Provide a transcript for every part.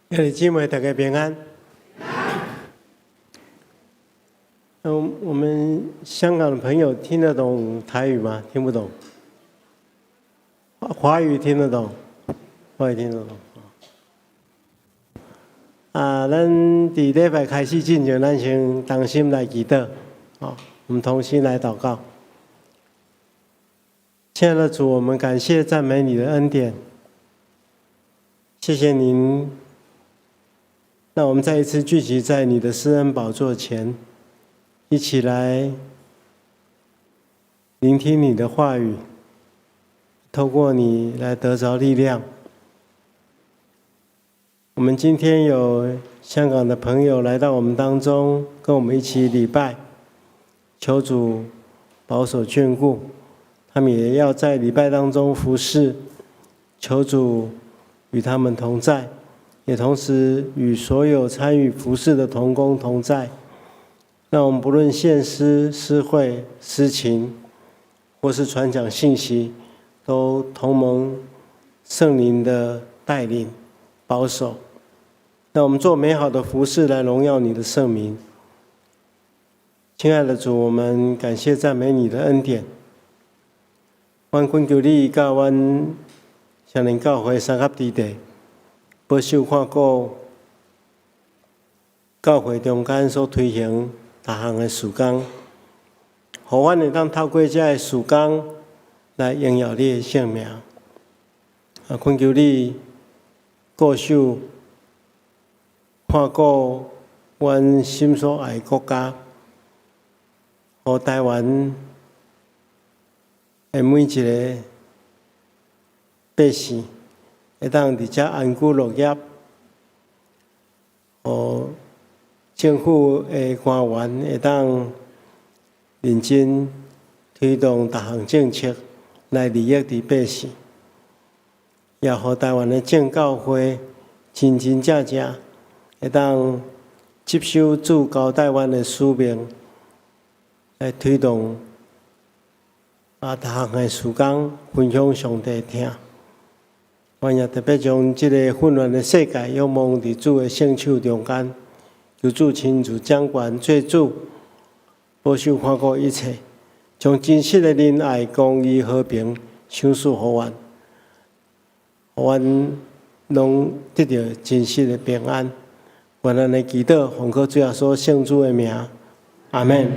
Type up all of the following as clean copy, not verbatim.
兄弟姊妹，大家平安。嗯，我們香港的朋友聽得懂台語嗎？聽不懂。華語聽得懂，華語聽得懂。啊，咱佇禮拜開始進前，咱先同心來祈禱。好，我們同心來禱告。親愛的主，我們感謝讚美你的恩典，謝謝您。讓我們再一次聚集在你的施恩寶座前，一起來聆聽你的話語，透過你來得着力量。我們今天有香港的朋友來到我們當中，跟我們一起禮拜，求主保守眷顧，他們也要在禮拜當中服侍，求主與他們同在。也同時與所有參與服侍的同工同在，讓我們不論獻詩、詩會、司琴，或是傳講信息，都同蒙聖靈的帶領、保守。讓我們做美好的服侍，來榮耀你的聖名。親愛的主，我們感謝讚美你的恩典。阮懇求你佮阮雙連教會三合之地，保守看顧教會中間所推行逐項的事工，予阮會當透過這个事工來榮耀你的聖名。啊，懇求你顧守看顧阮心所愛的國家，予台灣的每一个百姓，會當佇遮安居樂業，予政府的官員會當認真推動逐項政策來利益佇百姓，也予台灣的正教會真真正正會當接受主交代阮的使命，來推動逐項的事工分享上帝聽。阮也特別將這个混亂的世界仰望佇主的聖手中間，求主親自掌權做主，保守看顧一切，將真實的仁愛、公義、和平賞賜予阮，予阮攏得著真實的平安。願咱的祈禱，奉靠主耶穌聖子的名，阿們。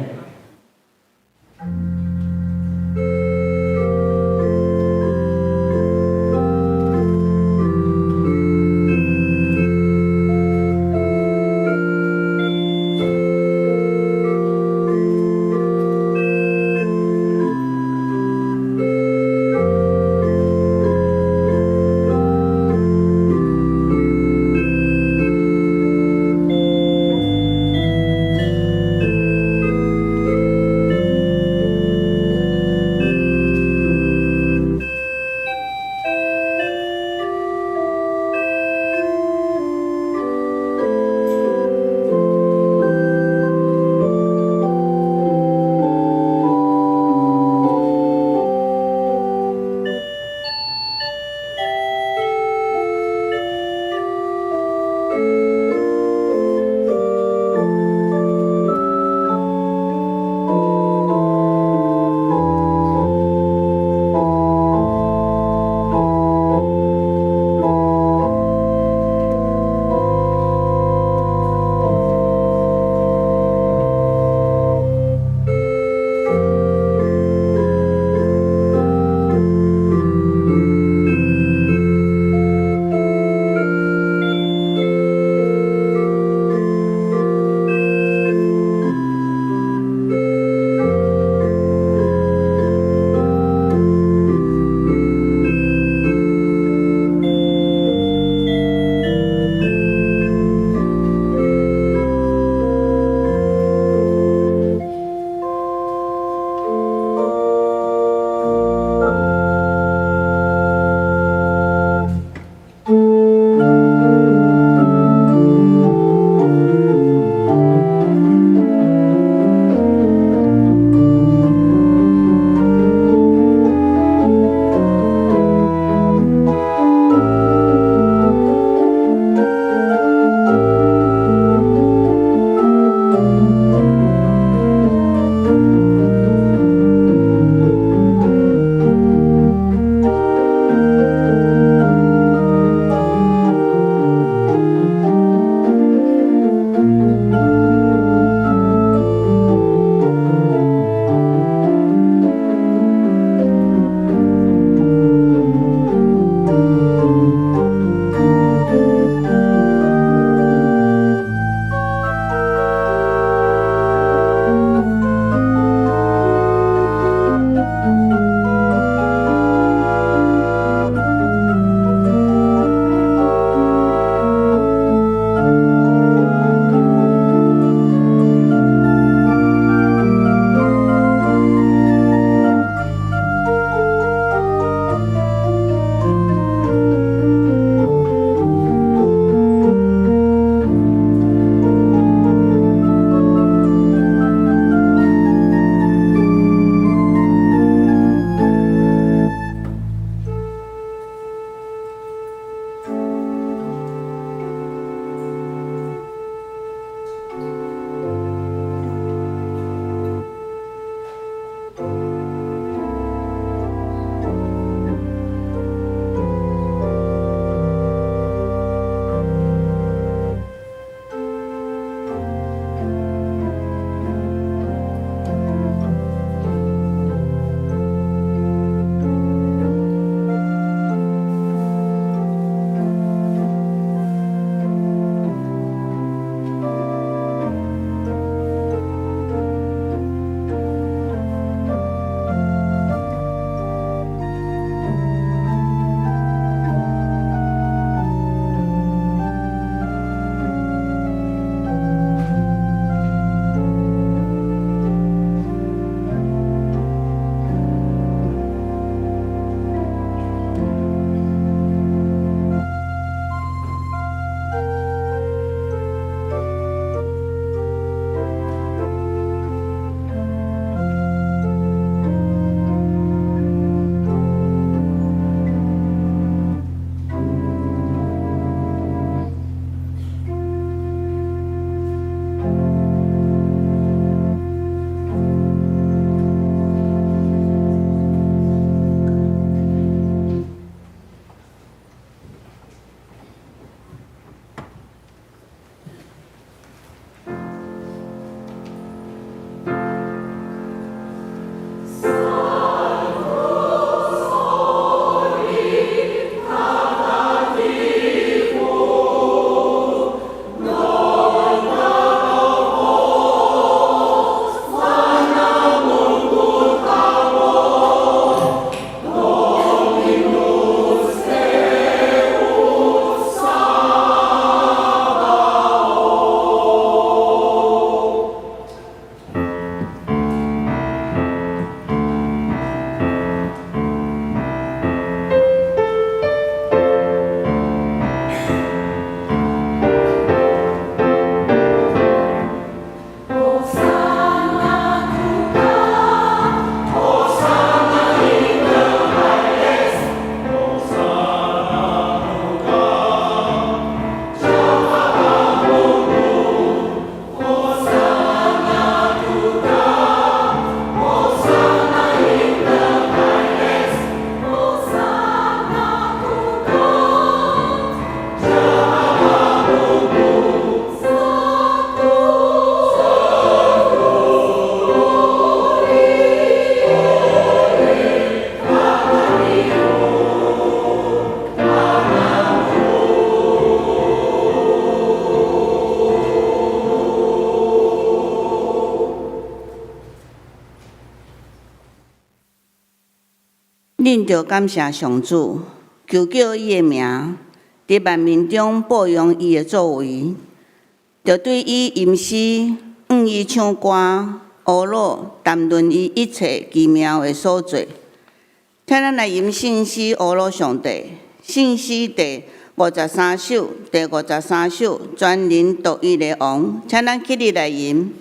著感謝上主，求叫伊的名，佇萬民中報揚伊的作為，著對伊吟詩，向伊唱歌，呵咾談論伊一切奇妙的所做。請咱來吟聖詩，呵咾上帝。聖詩第53首，第53首，全能獨一的王，請咱起立來吟。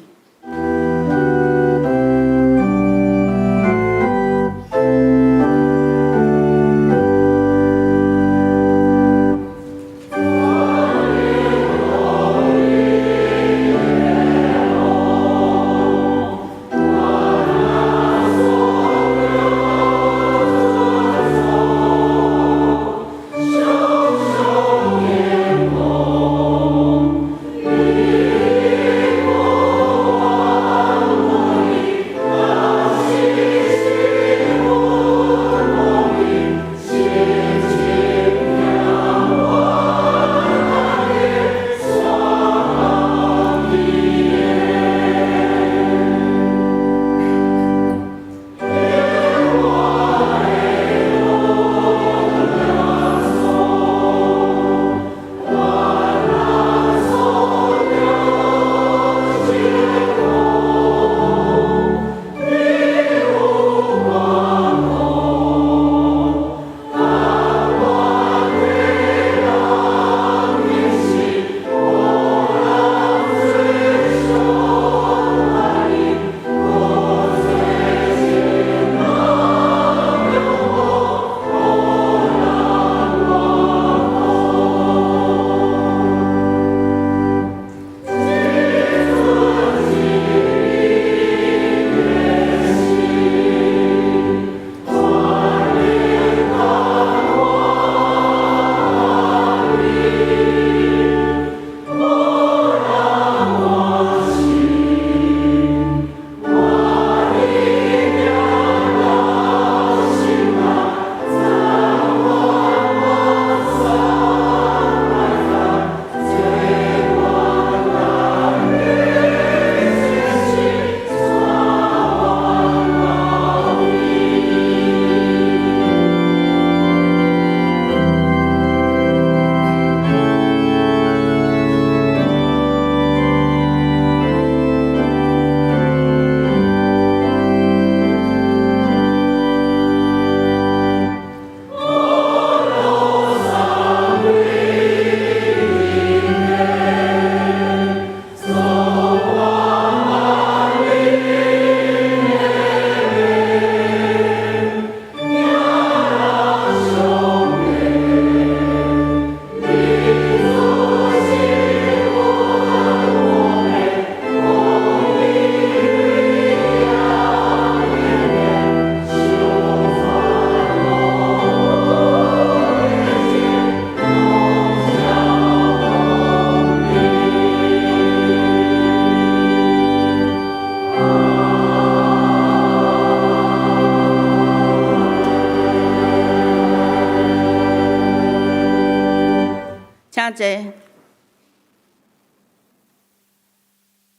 請坐，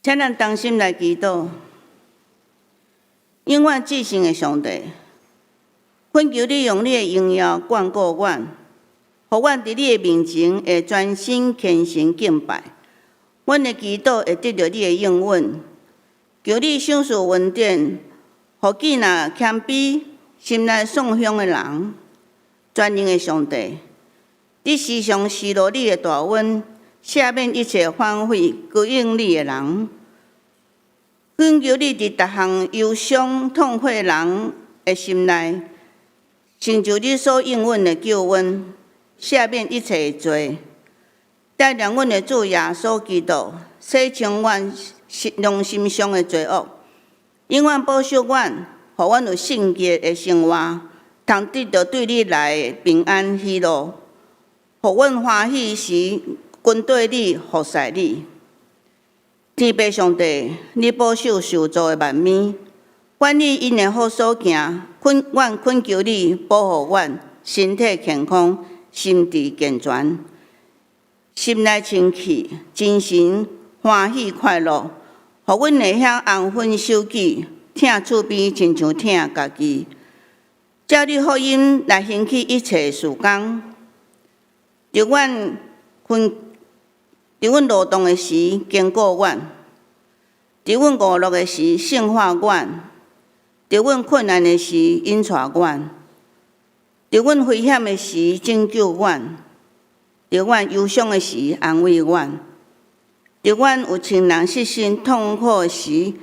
請咱同心來祈禱。永遠至聖的上帝，懇求你用你的榮耀眷顧阮，予阮佇你的面前會專心虔誠敬拜。阮的祈禱會得著你的應允。求你賞賜恩典，予建立謙卑、心內喪向的人。全能的上帝，你時常施落你的大恩，赦免一切反悔歸應你的人。懇求你佇逐項憂傷痛悔人的心內，成就你所應允的救恩，赦免一切的罪。帶領阮的主耶穌基督，洗清阮良心上的罪惡，永遠保守阮，予阮有聖潔的生活，通得著對你來的平安喜樂，予阮歡喜時跟綴你服侍你。天父上帝，你保守受造的萬物，管理𪜶的好所行，阮懇求你保護阮身體健康，心智健全，心內清氣，精神歡喜快樂，予阮會曉安分守己，疼厝邊親像疼家己。照你福音來興起一切事工。佇阮困，佇阮勞動的時堅固阮；佇阮娛樂的時聖化阮；佇阮困難的時引帶阮；佇阮危險的時拯救阮；佇阮憂傷的時安慰阮；佇阮有親人失身痛苦的時，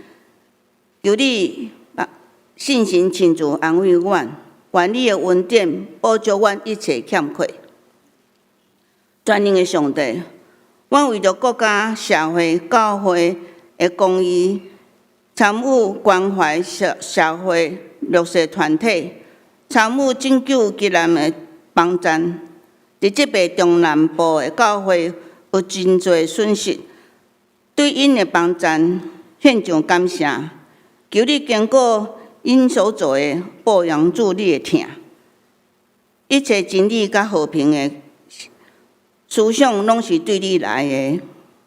求你聖神親自安慰阮，願你的恩典補足阮一切欠缺。全能的上帝，阮為著國家、社會、教會的公益，參與關懷社會弱勢團體，參與拯救急難的幫贊。佇這擺中南部的教會有真濟損失，對𪜶的幫贊獻上感謝。求你堅固𪜶所做的，報應主你的疼。一切真理佮和平的思想，攏是對你來的。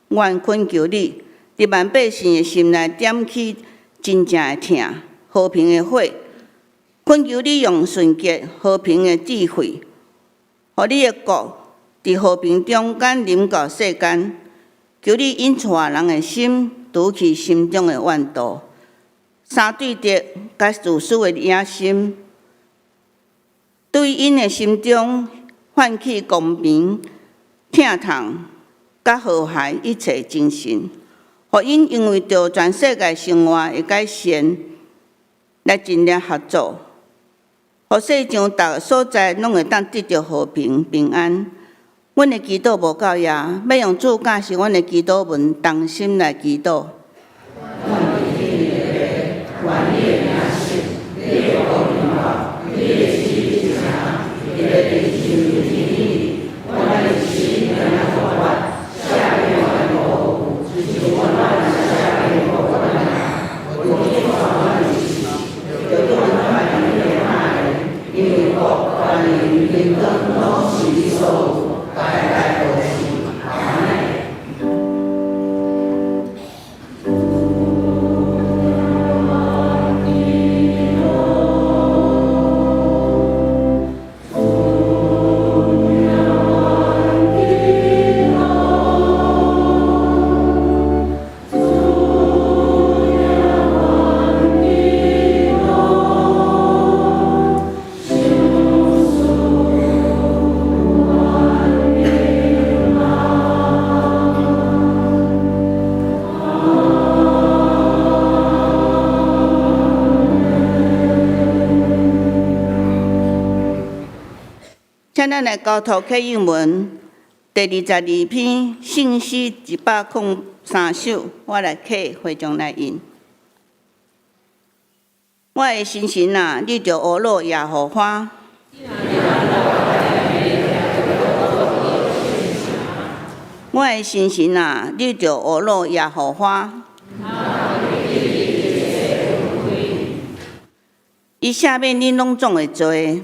阮懇求你，佇萬百姓的心內點起真正的疼、和平的火。懇求你用純潔和平的智慧，予你的國佇和平中間臨到世間。求你引帶人的心，除去心中的怨妒、相對敵佮自私的野心，對𪜶的心中喚起公平、疼痛佮和諧一切精神，予𪜶因為著全世界生活的改善來盡力合作，予世上逐个所在攏會當得著和平平安。阮的祈禱無夠遐，欲用主教示阮的祈禱文，同心來祈禱。請咱來交託啟應文第22篇聖詩103首，我來啟會眾來吟。我的心神啊，你著呵咾耶和華。我的心神啊，你著呵咾耶和華。伊赦免你攏總的罪。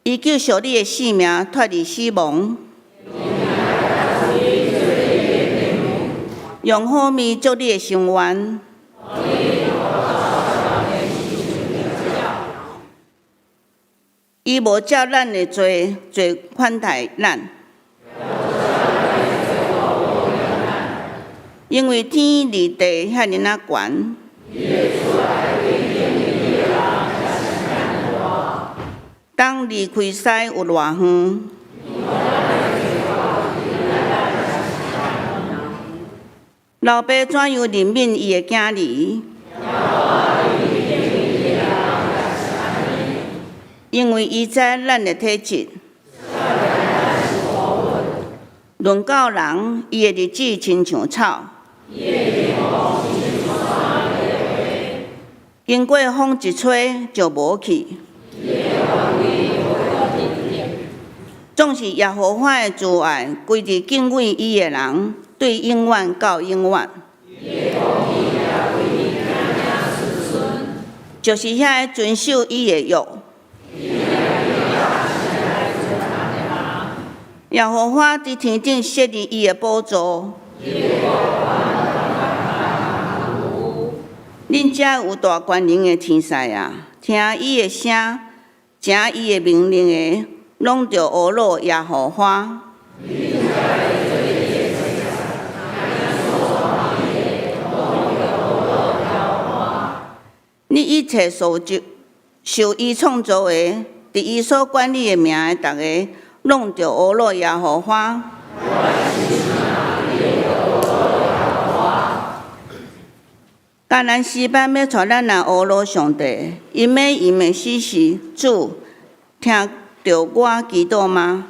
伊救贖你的性命，脫離死亡。用好物做你的心願。伊無照咱的罪罪款待咱，因為天離地遐爾仔懸。東離開西有偌遠？老爸怎樣憐憫伊的囝兒？因為伊知咱的體質。論到人，伊的日子親像草。經過風一吹就無去。總是耶和華的慈愛，歸佇敬畏伊的人，對永遠到永遠。就是遐个遵守伊的約。耶和華佇天頂設立伊的寶座。恁遮有大權能的天使啊，聽伊的聲，遵伊的命令的，攏著呵咾耶和華。你一切所就受伊創造的，佇伊所管理的名的，逐个攏著呵咾耶和華。迦南詩班欲帶咱來呵咾上帝，𪜶欲吟的詩是：主，聽著我祈禱嗎？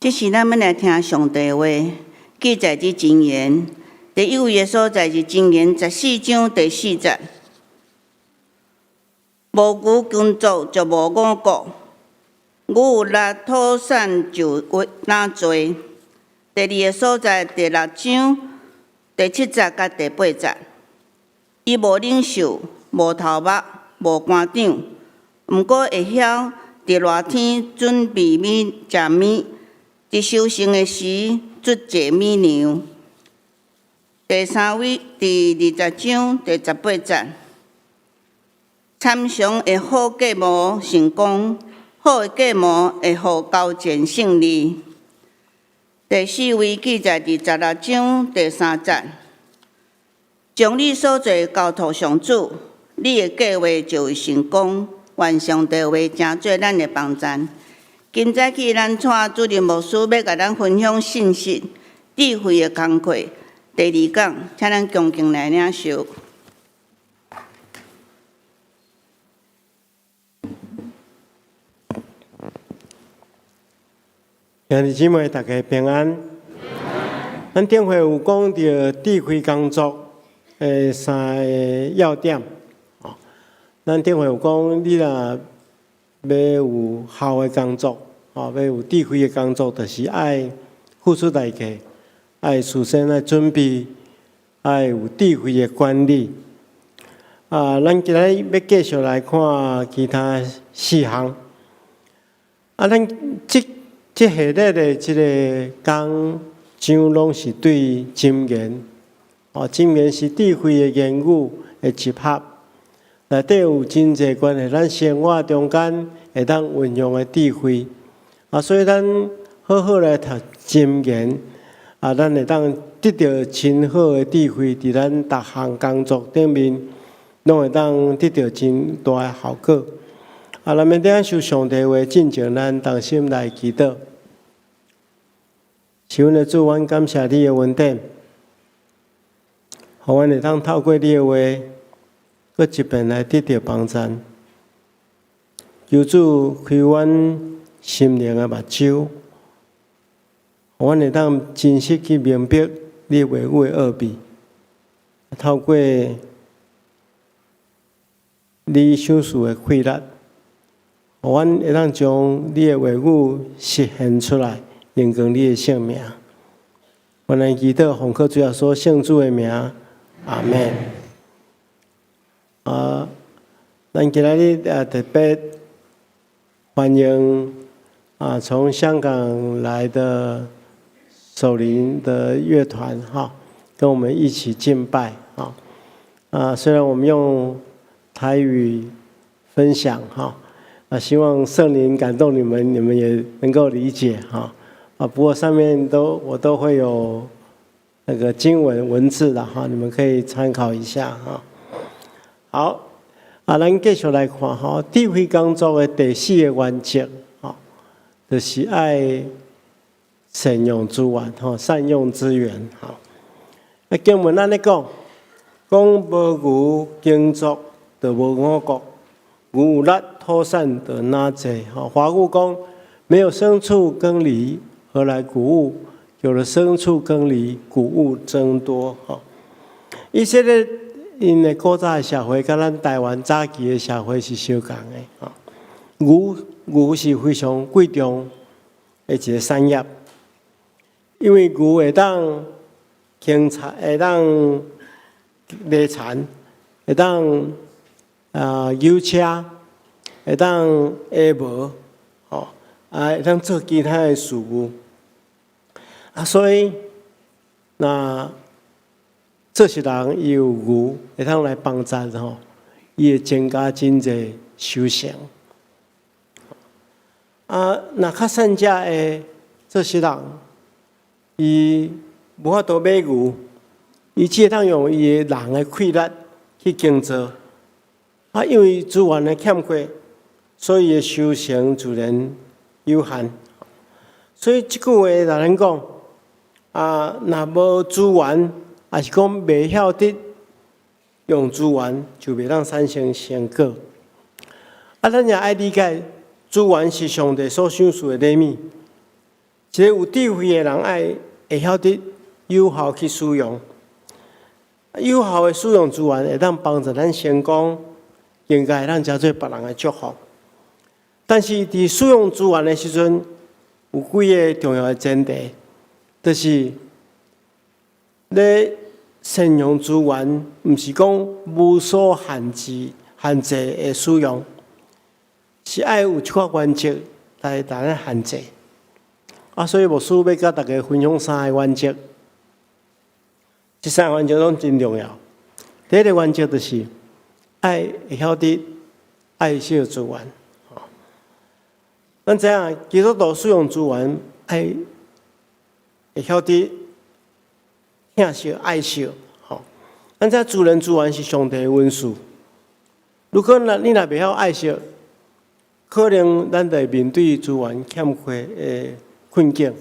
這時，咱欲來聽上帝話，記載佇箴言，第一位的所在是箴言14章第4節。無牛耕作就無五穀，牛力土產就若濟。第二个所在，第六章第七節佮第八節。伊無領袖，無頭目，無官長，毋過會曉佇熱天準備物食物，佇收成的時貯積米糧。第三位，第20章第18節，參詳的好計謀成功，好的計謀會予交戰勝利。第四位記載佇16章第3節，將你所做交託上主，你的計劃就會成功。願上帝話成做咱的幫贊。今早起，咱帶主任牧師欲共咱分享信息，智慧的工課。第二講，請咱恭敬來領受。兄弟姊妹，大家平安。咱頂回有講著智慧工作的三個要點。哦，咱頂回有講，你若欲有效的工作，哦，欲有智慧的工作，就是愛付出代價，愛事先來準備，愛有智慧的管理。啊，咱今仔日欲繼續來看其他四項。啊，咱這這系列的這个講章攏是對箴言，哦，箴言是智慧的言語的集合，內底有真濟關係咱生活中間會當運用的智慧，啊，所以咱好好來讀箴言，啊，咱會當得著真好的智慧，佇咱逐項工作頂面，攏會當得著真大的效果。啊，咱欲領受上帝話進前，咱同心來祈禱。是阮的主，阮感謝你的恩典，予阮會當透過你的話，閣一遍來得著幫贊。求主開阮心靈的目睭，予阮會當真實去明白你話語的奧秘。透過你賞賜的氣力，予阮會當將你的話語實現出來，榮光你的聖名。阮來祈禱，奉靠主耶穌聖子的名，阿們。啊，咱今仔日啊特別歡迎啊從香港來的守靈的樂團哈，跟我們一起敬拜啊。啊，雖然我們用台語分享哈。啊，希望聖靈感動你們，你們也能夠理解哈。啊，不過上面都我都會有那個經文文字的哈，你們可以參考一下哈。好，啊，咱繼續來看哈，智慧工作的第四個原則，哈，就是愛善用資源，哈，善用資源，哈。啊，經文按呢講，講無牛耕作就無五穀。牛有力土產就若濟，吼，華語講沒有牲畜耕犁，何來穀物？有了牲畜耕犁，穀物增多。吼，以色列𪜶的古早的社會，佮咱台灣早期的社會是相仝的。吼，牛牛是非常貴重的一个產業，因為牛會當耕田，會當犁田，會當啊，牛車會當下無，吼，啊，會當做其他的事務。啊，所以若這些人伊有牛會當來幫助吼，伊會增加真濟收成。啊，若較散食的這些人，伊無法度買牛，伊只會當用伊的人的氣力去耕作。啊，因為資源的欠缺，所以伊的收成自然有限。所以這句話來咱講，啊，若無資源，抑是講袂曉得用資源，就袂當產生成果。啊，咱也愛理解，資源是上帝所賞賜的禮物。一个有智慧的人，愛會曉得有效去使用，有效的使用資源，會當幫助咱成功。應該會當成做別人的祝福，但是佇使用資源的時陣，有幾个重要的前提。就是咧善用資源，毋是講無所限制、限制的使用，是愛有一寡原則來來限制。啊，所以牧師欲佮大家分享三个原則，這三个原則攏真重要。第一个原則就是愛會曉得愛惜資源。咱知影基督徒使用資源，愛會曉得疼惜愛惜。吼，咱知自然資源是上帝的恩賜。如果若你若袂曉愛惜，可能咱就會面對資源欠缺的困境。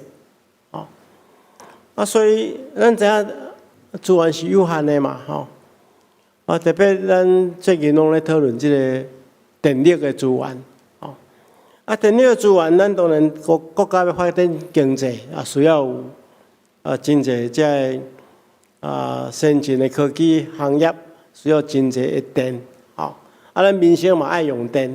吼，啊，所以咱知影資源是有限的嘛，吼。啊，特別咱最近攏咧討論這个電力的資源，吼。啊，電力的資源，咱當然國國家欲發展經濟啊，需要有啊真濟這个啊先進的科技行業，需要真濟的電，吼。啊，咱民生嘛愛用電，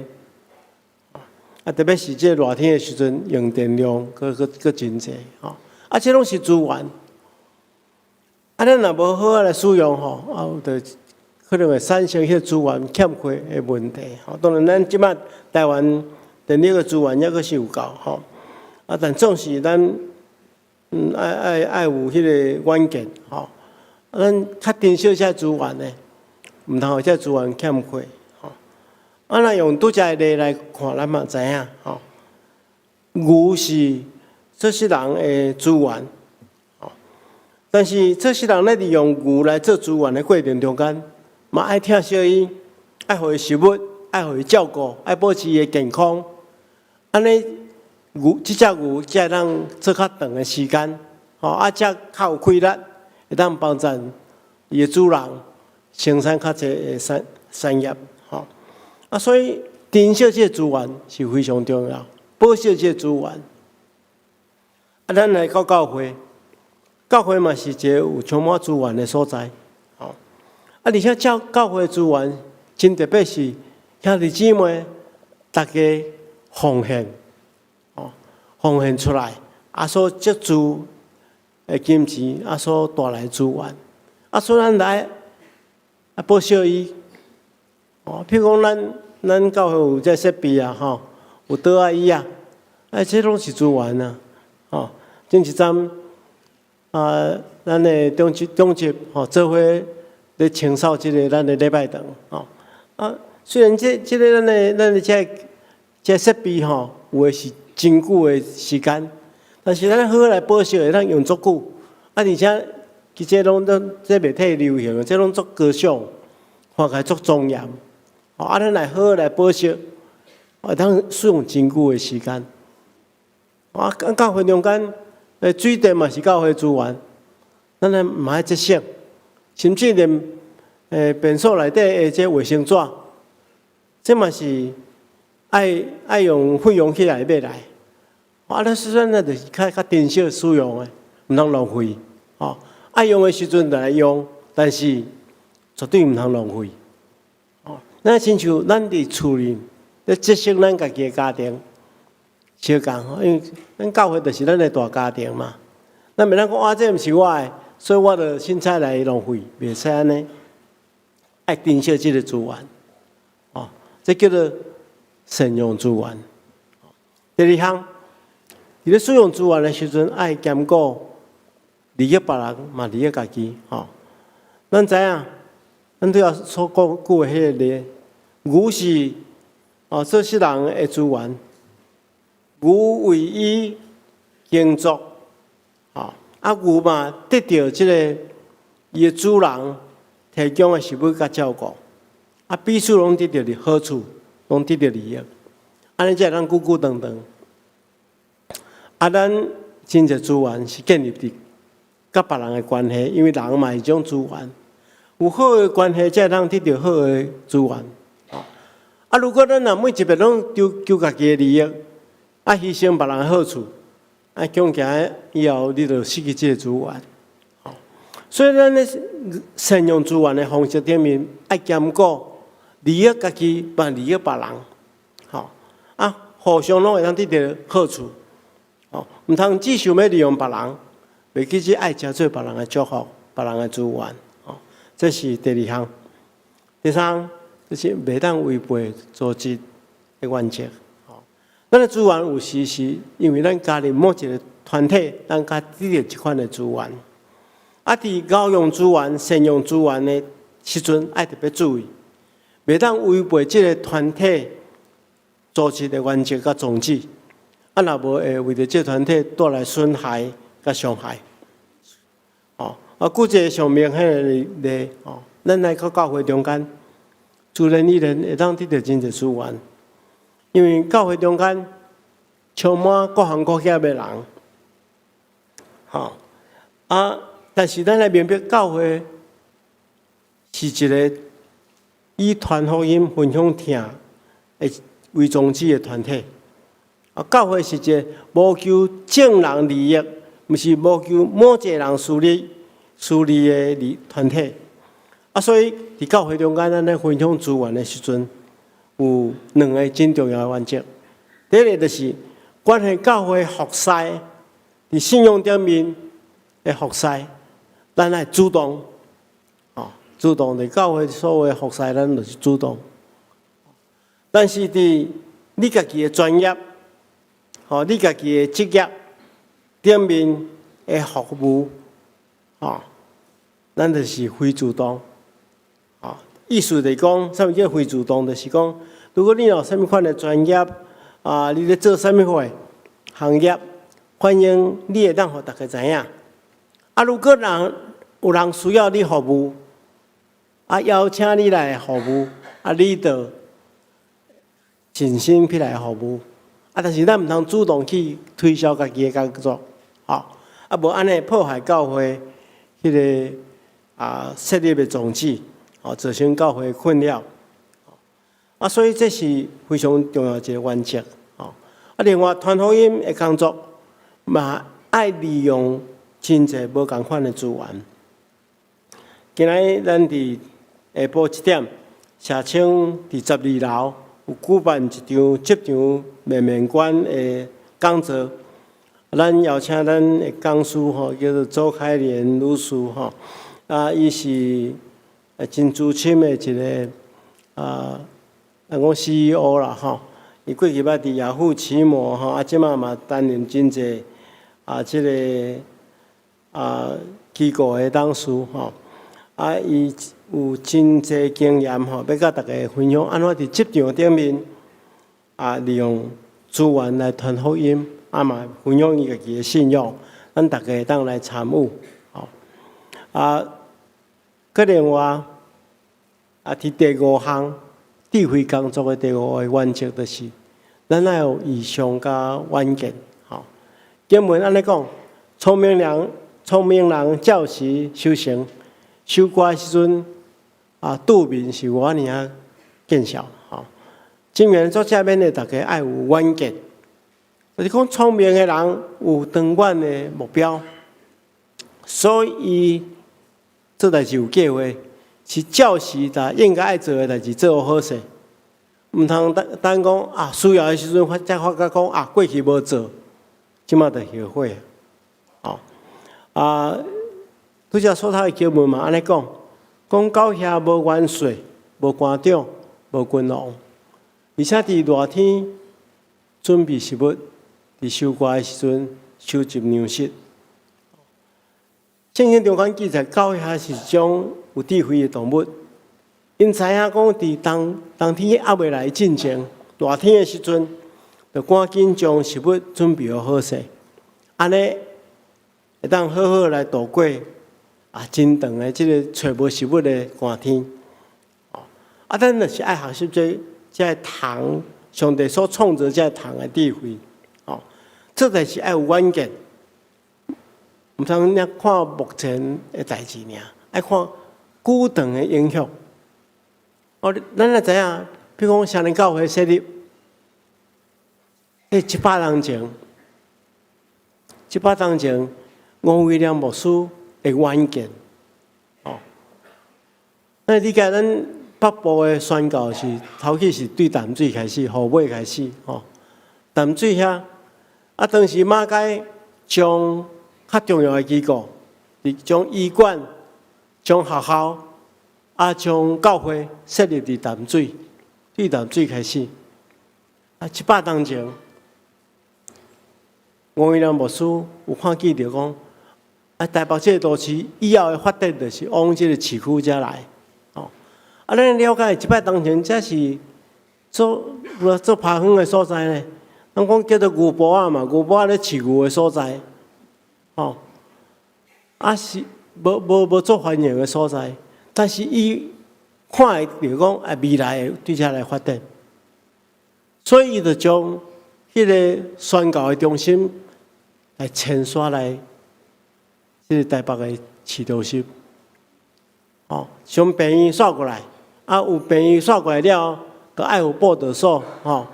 啊，特別是這個熱天的時陣，用電量閣閣閣真濟，吼。啊，這攏是資源，啊，咱若無好好來使用吼，啊，就可能會產生彼個資源欠缺的問題。吼，當然，咱這擺台灣電力的資源抑閣是有夠吼，啊，但總是咱愛愛愛有彼个遠見吼，啊，咱較珍惜這資源的，毋通予這資源欠缺吼。啊，若用拄才的例來看，咱嘛知影吼，牛是做穡人的資源，吼，但是做穡人咧利用牛來做資源的過程中間，嘛愛疼惜伊，愛予伊食物，愛予伊照顧，愛保持伊的健康。按呢，牛這隻牛才會當做較長的時間，吼啊，才較有氣力，會當幫助伊的主人生產較濟的產產業，吼。啊，所以珍惜這個資源是非常重要，保守這個資源。啊，咱來到教會，教會嘛是一個有充滿資源的所在，吼。啊，而且教教會資源真特別，是兄弟姊妹大家奉獻，哦，奉獻出來，啊，所積聚的金錢，啊，所帶來資源，啊，所以咱來啊保守伊。哦，譬如講，咱咱教會有這設備啊，吼，有桌仔椅啊，哎，這攏是資源啊，吼。前一陣啊，咱的長執長執吼，做伙咧清掃這个咱的禮拜堂，吼。啊，雖然這這个咱的咱的這這設備吼，有的是真久的時間，但是咱好好來保守，會當用足久。啊，而且其實攏攏這袂退流行，這攏足高尚，看起來足莊嚴。啊，咱來好好來保守，會當使用真久的時間。啊，教會中間，水電嘛是教會資源，咱來毋愛節省，甚至連便所內底的這衛生紙，這嘛是愛愛用費用起來買來。啊，咱說咱就是較較珍惜使用的，毋通浪費。吼，愛用的時陣就來用，但是絕對毋通浪費。咱親像咱佇厝裡咧節省咱家己的家庭，相仝吼，因為咱教會就是咱的大家庭嘛。咱袂當講啊，這毋是我的，所以我就凊彩來浪費，袂使按呢。愛珍惜這个資源，哦，這叫做善用資源。第二項，佇咧使用資源的時陣，愛兼顧利益別人，嘛利益家己，吼。咱知影，咱拄仔所講舉的彼个例，牛是哦，做穡人的資源，牛為伊耕作，吼，啊牛嘛得著這个伊的主人提供的食物佮照顧，啊彼此攏得著利好處，攏得著利益，按呢才會當久久長長。啊，咱真濟資源是建立佇佮別人的關係，因為人嘛是一種資源，有好的關係才會當得著好的資源。啊，如果咱若每一遍攏求求家己的利益，啊犧牲別人的好處，啊恐驚以後你就失去這個資源。所以咱咧善用資源的方式頂面，愛兼顧利益家己，嘛利益別人。吼，啊，互相攏會當得著好處。吼，毋通只想欲利用別人，袂記得愛食做別人的祝福，別人的資源，哦，這是第二項。第三，就是袂當違背組織的原則。哦，咱的資源有時是因為咱加入某一個團體，咱才得著這款的資源。啊，佇濫用資源、善用資源的時陣，愛特別注意，袂當違背這個團體組織的原則佮宗旨。啊，若無會為著這個團體帶來損害佮傷害。哦，啊，舉一個上明顯的例，哦，咱來到教會中間，自然而然會當得著真濟資源，因為教會中間充滿各行各業的人，吼啊，但是咱來明白教會是一個以傳福音、分享疼的為宗旨的團體。啊，教會是一個無求眾人利益，毋是無求某一個人私利的利團體。啊，所以佇教會中間，咱咧分享資源的時陣，有兩個真重要的原則。第一個就是關係教會服侍，佇信仰頂面的服侍，咱愛主動，哦，主動佇教會所有的服侍，咱就是主動。但是佇你家己的專業，吼，你家己的職業頂面的服務，吼，咱就是非主動。哦，意思就是講，啥物叫非主動？就是講，如果你有啥物款的專業，啊，你咧做啥物貨行業，反正你會當予大家知影。啊，如果人有人需要你服務，啊，邀請你來服務，啊，你就盡心去來服務。啊，但是咱毋通主動去推銷家己的工作，吼，啊，無按呢破壞教會彼个啊設立的宗旨，哦，造成教會困擾。啊，所以這是非常重要一個原則，吼。啊，另外傳福音的工作嘛，愛利用真濟無仝款的資源。今仔咱佇下晡7點，社青佇12樓有舉辦一場職場面面觀的講座。咱邀請咱的講師吼，叫做周開蓮女士吼，啊，伊是真資深的一個啊，咱講 CEO 啦吼。伊過去捌佇雅虎奇摩吼，啊，這馬嘛擔任真濟啊，這个啊機構的董事吼。啊，伊有真濟經驗吼，欲佮大家分享按怎佇職場頂面啊，利用資源來傳福音，啊嘛分享伊家己的信仰，咱大家會當來參與，吼。啊，閣另外啊，佇第五項智慧工作的第五個原則，就是咱愛有異象佮遠見，吼。經文按呢講，聰明人照時收成，收割的時陣啊，蛀眠是偌爾仔見效，吼。箴言作者勉勵大家愛有遠見，就是講聰明的人有長遠的目標，所以做代誌有計劃，是照時但應該愛做的代誌做好勢，毋通等等講啊，需要的時陣才發覺講啊，過去無做，這馬就後悔。哦，啊，拄才所讀的經文嘛，按呢講，講狗遐無元帥，無官長，無君王，而且佇熱天準備食物，佇收割的時陣收集糧食。聖經中間記載，狗遐是一種有智慧的動物。𪜶知影講，佇冬天猶未來進前，熱天的時陣，就趕緊將食物準備好勢，按呢會當好好來度過啊真長的這个揣無食物的寒天。啊，咱就是愛學習這个蟲，上帝所創造這个蟲的智慧。哦，這就是愛有遠見，毋通爾看目前的代誌爾，愛看久長的影響。哦，咱也知影，比如講，雙連教會設立，這100年前，100年前，吳威廉牧師的遠見，哦，咱理解咱北部的宣教是頭起是對淡水開始，虎尾開始，吼，淡水遐，啊，當時馬偕將較重要的機構，佇將醫館、將學校啊，將教會設立佇淡水，對淡水開始。啊，100冬前，吳宜良牧師有看見著講，啊，台北這个都市以後的發展就是往這個市區遮來，哦。啊，咱了解100冬前，這是做做拋遠的所在呢。咱講叫做牛埔仔嘛，牛埔仔咧飼牛的所在，哦，啊是無做繁榮的所在，但是伊看會著講啊，未來會對遮來發展，所以伊就將彼个宣教的中心來遷徙來這个台北的市中心，哦，將病院徙過來，啊，有病院徙過來了，就愛有報道所，吼，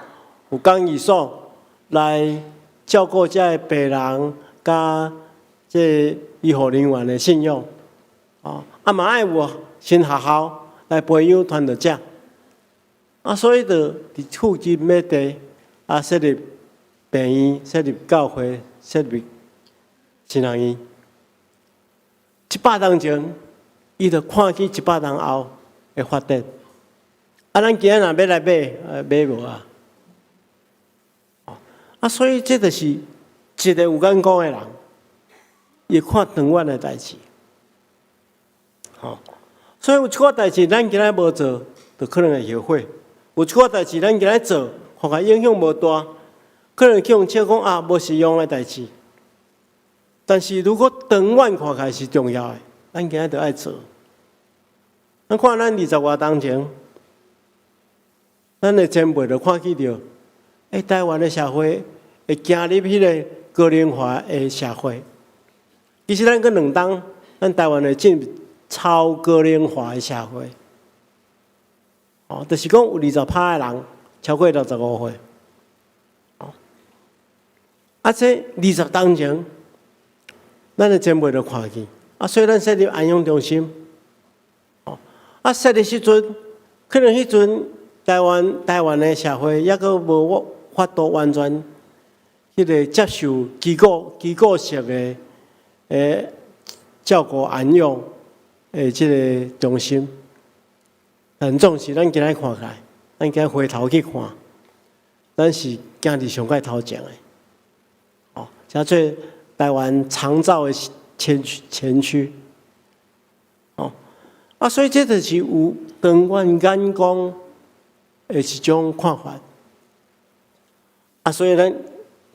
有講義所來照顧遮个病人，佮這个醫護人員的信仰，哦，啊嘛愛有新學校來培養傳道者，啊，所以就佇附近買地，啊，設立病院、設立教會、設立神學院。100冬前，伊就看見100冬後的發展。啊，咱今仔若欲來買，買無啊？啊，所以這就是一个有眼光的人，伊看長遠的代誌。吼，所以有一寡代誌，咱今仔無做，就可能會後悔；有一寡代誌，咱今仔做，看起來影響無大，可能去予人笑講啊，無實用的代誌。但是如果長遠看起來是重要的，咱今仔就愛做。咱看咱20外冬前，咱的前輩就看見著，欸，台灣的社會會行入彼个高齡化的社會。其實咱閣2冬，咱台灣會進入超高齡化的社會。哦，就是講有20%的人超過65歲。哦，啊，這20冬前，咱的前輩就看見，啊，所以咱設立安養中心。哦，啊，設立時陣，可能彼陣台灣的社會猶閣無法度完全彼个接受機構式的照顧安養的這个中心。但總是咱今仔看起來，咱今仔回頭去看，咱是行佇上蓋頭前的。哦，叫做台灣長照的前驅。哦，啊，所以這就是有長遠眼光的一種看法。啊，所以咱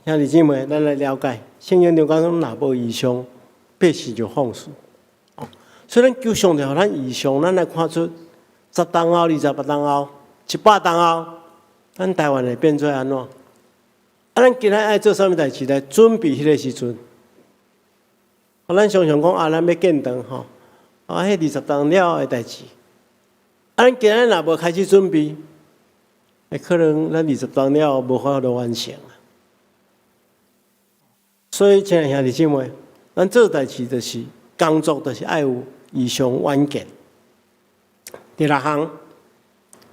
兄弟姊妹，咱來了解聖經中講，若無異象，百姓就放肆。哦，所以咱求上帝予咱異象，咱來看出10冬後、28冬後、100冬後，咱台灣會變做按怎？啊，咱今仔愛做啥物代誌來準備彼个時陣？啊，咱常常講啊，咱欲建堂吼，啊，彼20冬了的代誌。啊，咱今仔若無開始準備，會可能咱20冬了無法度完成啊。所以，親愛兄弟姊妹，咱做代誌就是工作，就是愛有異象遠見。第六項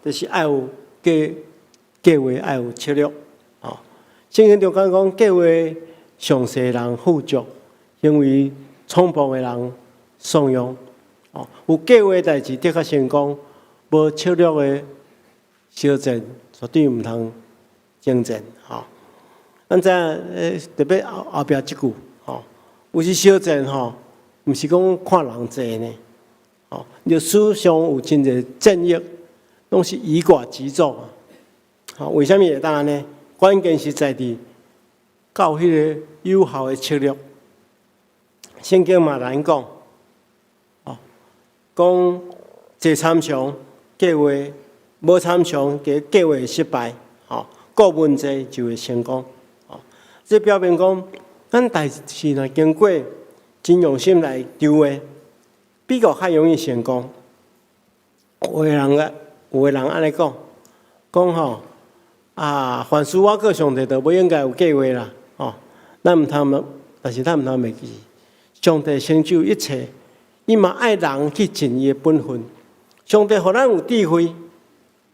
就是愛有計劃，愛有策略。哦，聖經中間講計劃詳細的人富足，行為衝動的人喪用。哦，有計劃代誌的確成功，無策略的相戰絕對毋通征戰。吼，咱知影，特別後壁這句，吼，有時相戰吼，毋是講看人濟呢。吼，歷史上有真濟戰役，攏是以寡擊眾。吼，為啥物會當按呢？關鍵是在佇到彼个有效的策略。聖經嘛來講，哦，講濟參詳計劃，無參詳計劃會失敗，吼，顧問濟就會成功。哦，這表明講，咱代誌若經過真用心來籌劃，比較較容易成功。有的人按呢講，講吼啊，凡事倚靠上帝，就無應該有計劃啦。哦，咱毋通，但是咱毋通袂記，上帝成就一切，伊嘛愛人去盡伊的本分。上帝予咱有智慧，予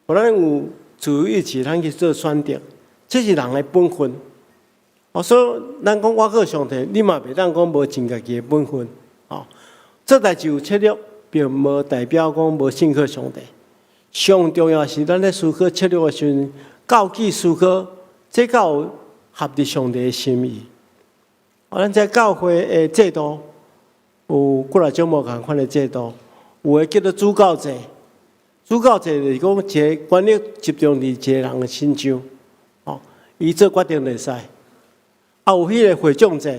咱有自由意志，咱去做選擇，這是人的本分。哦，所以咱講倚靠上帝，你嘛袂當講無盡家己的本分。哦，做代誌有策略，並無代表講無信靠上帝。上重要是咱咧思考策略的時陣，較去思考這敢有合佇上帝的心意。哦，咱這教會的制度有幾若種無仝款的制度，有的叫做主教制，主教制就是講一个權力集中佇一个人的身上，哦，伊做決定就會使。啊，有彼个會眾制，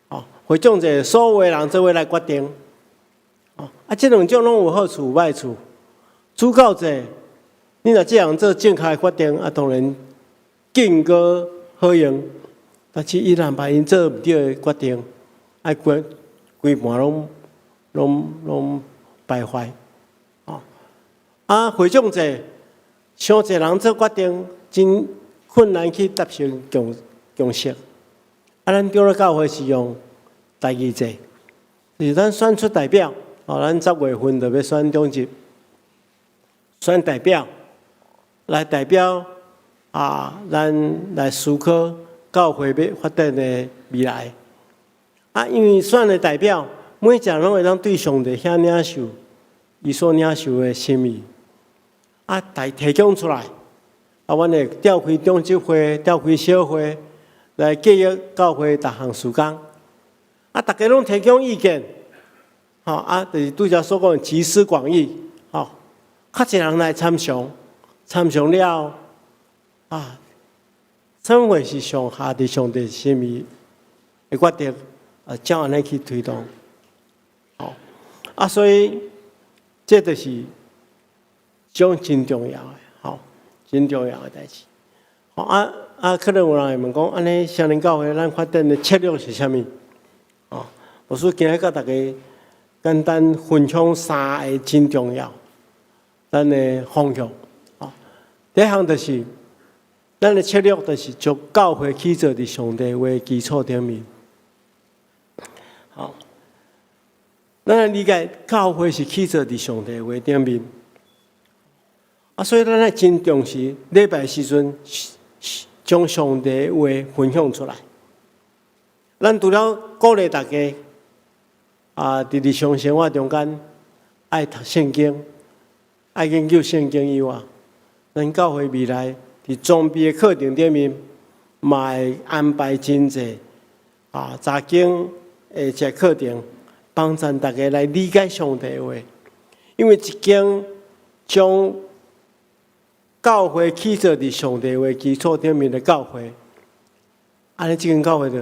哦，會眾制所有的人做伙來決定，哦，啊，這兩種攏有好處有歹處。主教制，你若這樣做正確的決定，啊，當然更閣好用。但是伊若萬一做毋對的決定，啊，規規盤攏攏攏敗壞，哦，啊，會眾制，傷濟人做決定，真困難去達成共共識。啊，咱長老教會是用代議制，就是咱選出代表，哦，咱10月份就欲選長執，選代表來代表啊，咱來思考教會欲發展的未來。啊，因為選的代表，每一個人攏會當對上帝遐領受伊所領受的心意，啊，來提供出來，啊，阮會召開長執會、召開小會來計劃教會逐項事工。啊，逐家攏提供意見，吼啊，就是拄才所講的集思廣益，吼，較濟人來參詳，參詳了，啊，啥物貨是上合佇上帝心意的決定，啊，照按呢去推動，吼，啊，所以這就是種真重要的，吼，真重要的代誌。吼啊啊，可能有人會問講，按呢雙連教會咱發展的策略是啥物？哦，牧師今日佮大家簡單分享三個真重要，咱的方向。哦，第一項就是咱的策略，就是將教會起造佇上帝話基礎頂面。好，咱來理解教會是起造佇上帝話頂面。啊，所以咱愛真重視禮拜時陣，將上帝話分享出來。咱除了鼓勵大家啊，佇日常生活中間愛讀聖經、愛研究聖經以外，咱教會未來佇裝備的課程頂面，嘛會安排真濟啊查經的一個課程，幫助大家來理解上帝話。因為一間將教會起造佇上帝話基礎頂面的教會，按呢這間教會就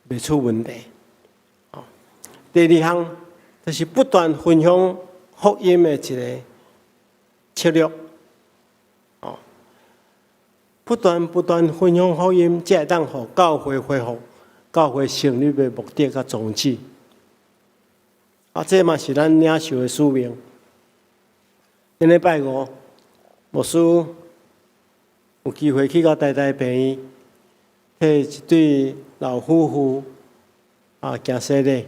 袂出問題。第二項就是不斷分享福音的一個策略。哦，不斷不斷分享福音，才會當予教會恢復教會成立的目的佮宗旨。啊，這嘛是咱領袖的使命。頂禮拜五，牧師有機會去到台大病院，替一對老夫婦啊行洗禮。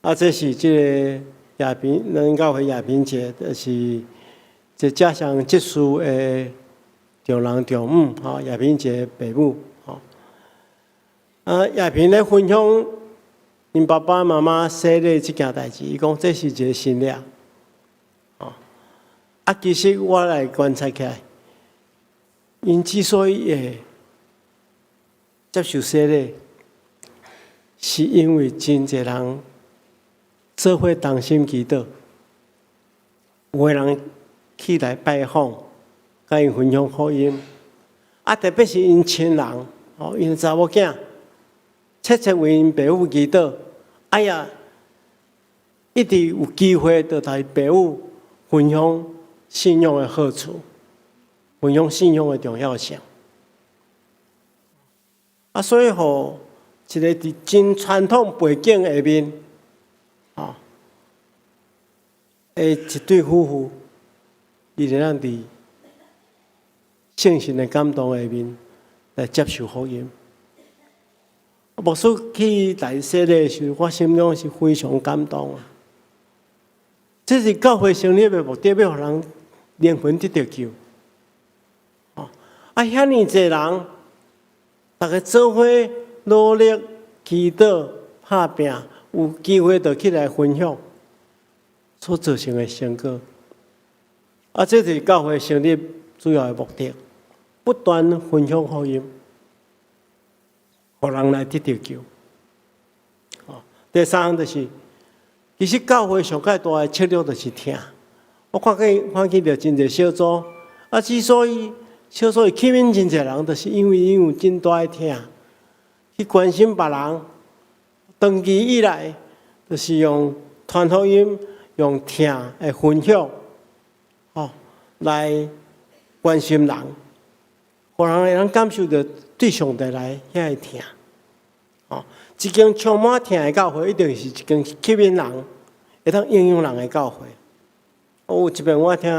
啊，這是這個亞平，咱教會亞平姐，就是這家鄉執事的丈人丈母，吼，亞平姐爸母，吼。啊，亞平咧分享𪜶爸爸媽媽洗禮這件代誌，伊講這是一個神跡。哦，啊，其實我來觀察起來，𪜶之所以會接受洗禮，是因為真濟人做伙同心祈禱，有的人去來拜訪，共𪜶分享福音，啊，特別是𪜶親人，哦，𪜶查某囝，切切為𪜶爸母祈禱，哎呀，一直有機會就共爸母分享信仰的好處，分享信仰的重要性。啊，所以予一个佇真傳統背景下面，哦，的一對夫婦，伊會當佇聖神的感動下面來接受福音。牧師去來洗禮的時，我心中是非常感動啊！這是教會成立的目的，欲予人靈魂得著救。哦，啊，遐爾濟人，逐家做伙努力祈禱拍拚，有機會就起來分享所造成的成果。啊，這就是教會成立主要的目的，不斷分享福音，予人來得著救。哦，第三項就是，其實教會上蓋大的策略就是疼。我看見著真濟小組，啊，之所以小組會吸引真濟人，就是因為𪜶有真大的疼，去關心別人。長期以來，就是用傳福音、用疼的分享，哦，來關心人，予人會當感受著對上帝來遐个疼。哦，一間充滿疼的教會，一定是一間吸引人、會當影響人的教會。有一遍我聽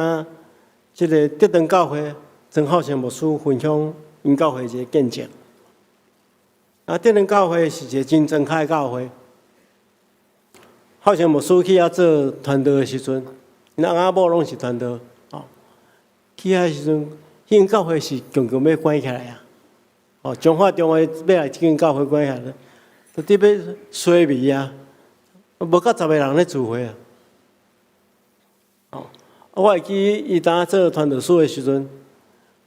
這个德堂教會曾浩成牧師分享𪜶教會一个見證。啊，德堂教會是一个真莊腳的教會。浩成牧師去遐做傳道的時陣，𪜶翁仔某攏是傳道，哦，去遐時陣，彼間教會是強強欲關起來啊！哦，彰化中會欲來這間教會關起來，就佇欲衰微啊，無夠10個人咧聚會啊！哦，我會記伊當做傳道師的時陣，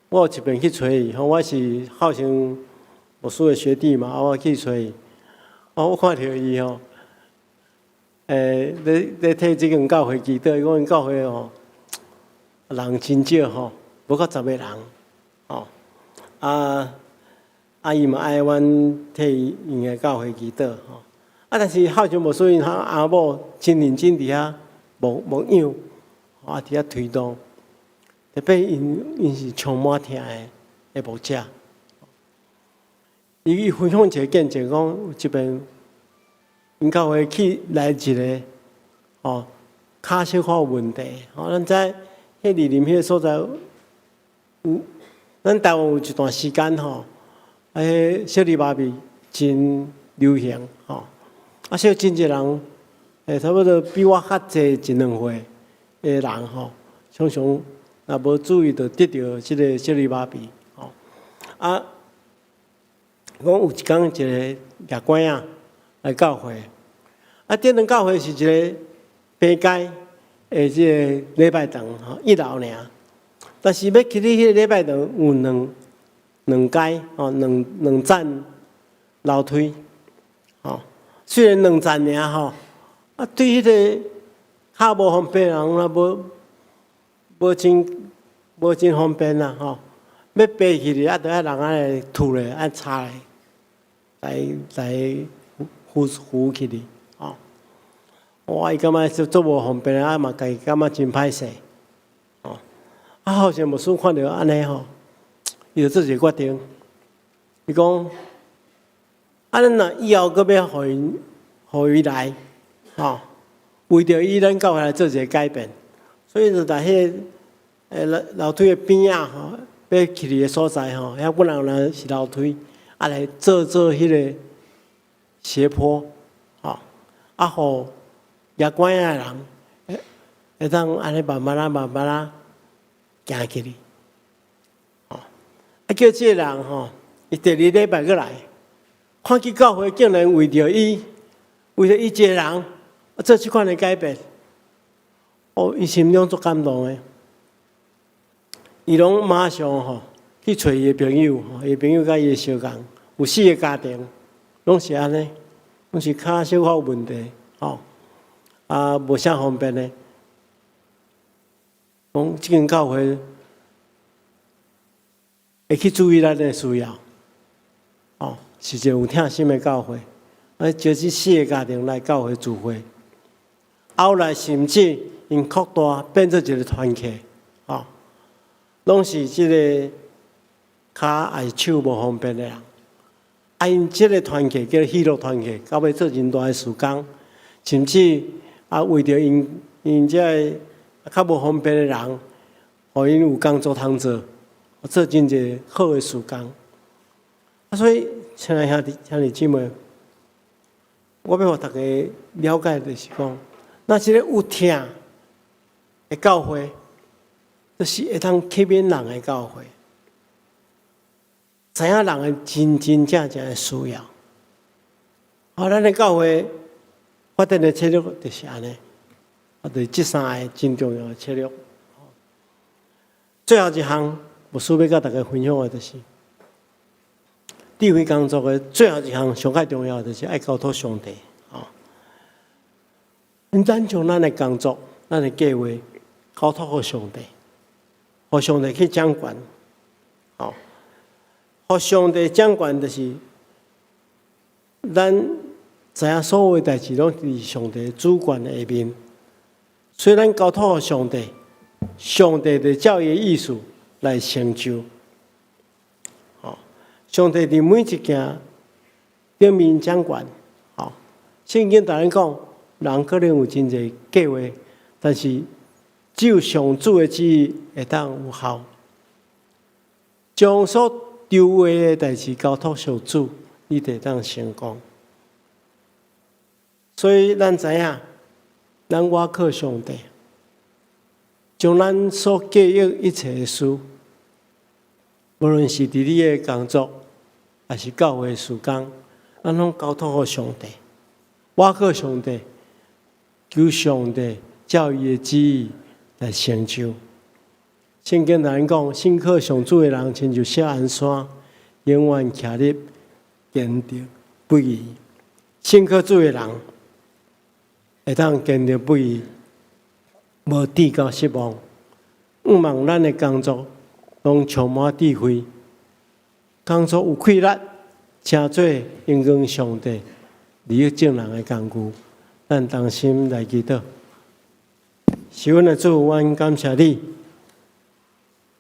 我有一遍去揣伊，吼，我是浩成牧師的學弟嘛，啊，我去揣伊，哦，我看著伊吼，咧替這間教會祈禱，伊講𪜶教會吼人真少吼，無夠十個人，吼，啊，伊嘛愛阮替𪜶的教會祈禱吼，啊，但是浩成牧師𪜶翁某真認真佇遐牧養，啊，佇遐推動，特別𪜶是充滿疼的牧者。伊分享一个見證，講這邊𪜶教會去來一个哦，跤小可有問題。吼，咱知彼二林彼个所在有，咱台灣有一段時間吼，啊，彼小兒麻痹真流行吼，啊，所以真濟人，差不多比我較濟一兩歲的人吼，常常若無注意，就得著這个小兒麻痹吼。啊，講有一工一个掠拐仔來教會，啊，德堂教會是一个平街的這个禮拜堂吼，一樓爾。但是欲去彼个禮拜堂有兩階吼，兩層樓梯吼。雖然兩層爾吼，啊，對彼个跤無方便人，啊，無真方便啦吼。欲爬起去啊，著愛人按呢推咧，愛插咧，來扶起去吼。哇，伊感覺足無方便啊，嘛家己感覺真歹勢，吼。啊，好像牧師看著按呢吼，伊就做一个決定，伊講：啊，咱若以後閣欲予伊來，吼，為著伊，咱教會來做一个改變，所以就佇彼个樓梯的邊仔吼，欲起去的所在吼，遐本來若是樓梯，啊來做彼个斜坡，吼，啊，予掠拐仔的人會當按呢慢慢仔慢慢仔行起去，吼，啊叫這个人吼，伊第二禮拜閣來，看見教會竟然為著伊一个人，啊做這款的改變，哦，伊心中足感動的，伊攏馬上吼去揣伊的朋友，伊朋友佮伊的相仝，有四个家庭，攏是按呢，攏是跤小可有問題，吼，啊無啥方便的，講這間教會會去注意咱的需要，哦，是一個有疼心的教會，啊，招這四个家庭來教會聚會，後來甚至𪜶擴大變做一个團契，哦，攏是這个跤抑是手無方便的人，啊，𪜶這个團契叫喜樂團契，到尾做真大的事工，甚至啊為著𪜶這个較無方便的人，予𪜶有工作通做，做真濟好的事工。啊，所以親愛兄弟兄弟姊妹，我欲予大家了解就是講，若這個有疼的教會，就是會當吸引人的教會。知影人的真真正正的需要。啊，咱的教會發展的策略就是按呢，啊，就是這三个真重要的策略。最後一項，牧師欲佮大家分享的，就是智慧工作的最後一項上較重要的，就是愛交託上帝。哦，咱將咱的工作、咱的計劃交託予上帝，予上帝去掌權。哦，予上帝掌權，就是咱知影所有代誌攏佇上帝主權下面，所以咱交託予上帝，上帝就照伊的意思來成就。哦，上帝佇每一件頂面掌權。哦，聖經逐日講，人可能有真濟計劃，但是只有上主的旨意會當有效。將所籌劃的代誌交託上主，你就會當成功。所以咱知影，咱倚靠上帝，將咱所計劃一切的事，無論是佇你的工作，抑是教會事工，咱攏交託予上帝，倚靠上帝，求上帝照伊的旨意來成就。聖經內講，信靠上主的人，親像錫安山，永遠徛立，堅定不移。信靠主的人，會當堅定不移，無至到失望。向望咱的工作攏充滿智慧，工作有氣力，成做榮光上帝、利益眾人的工具。咱同心來祈禱。是阮的主，阮感謝你，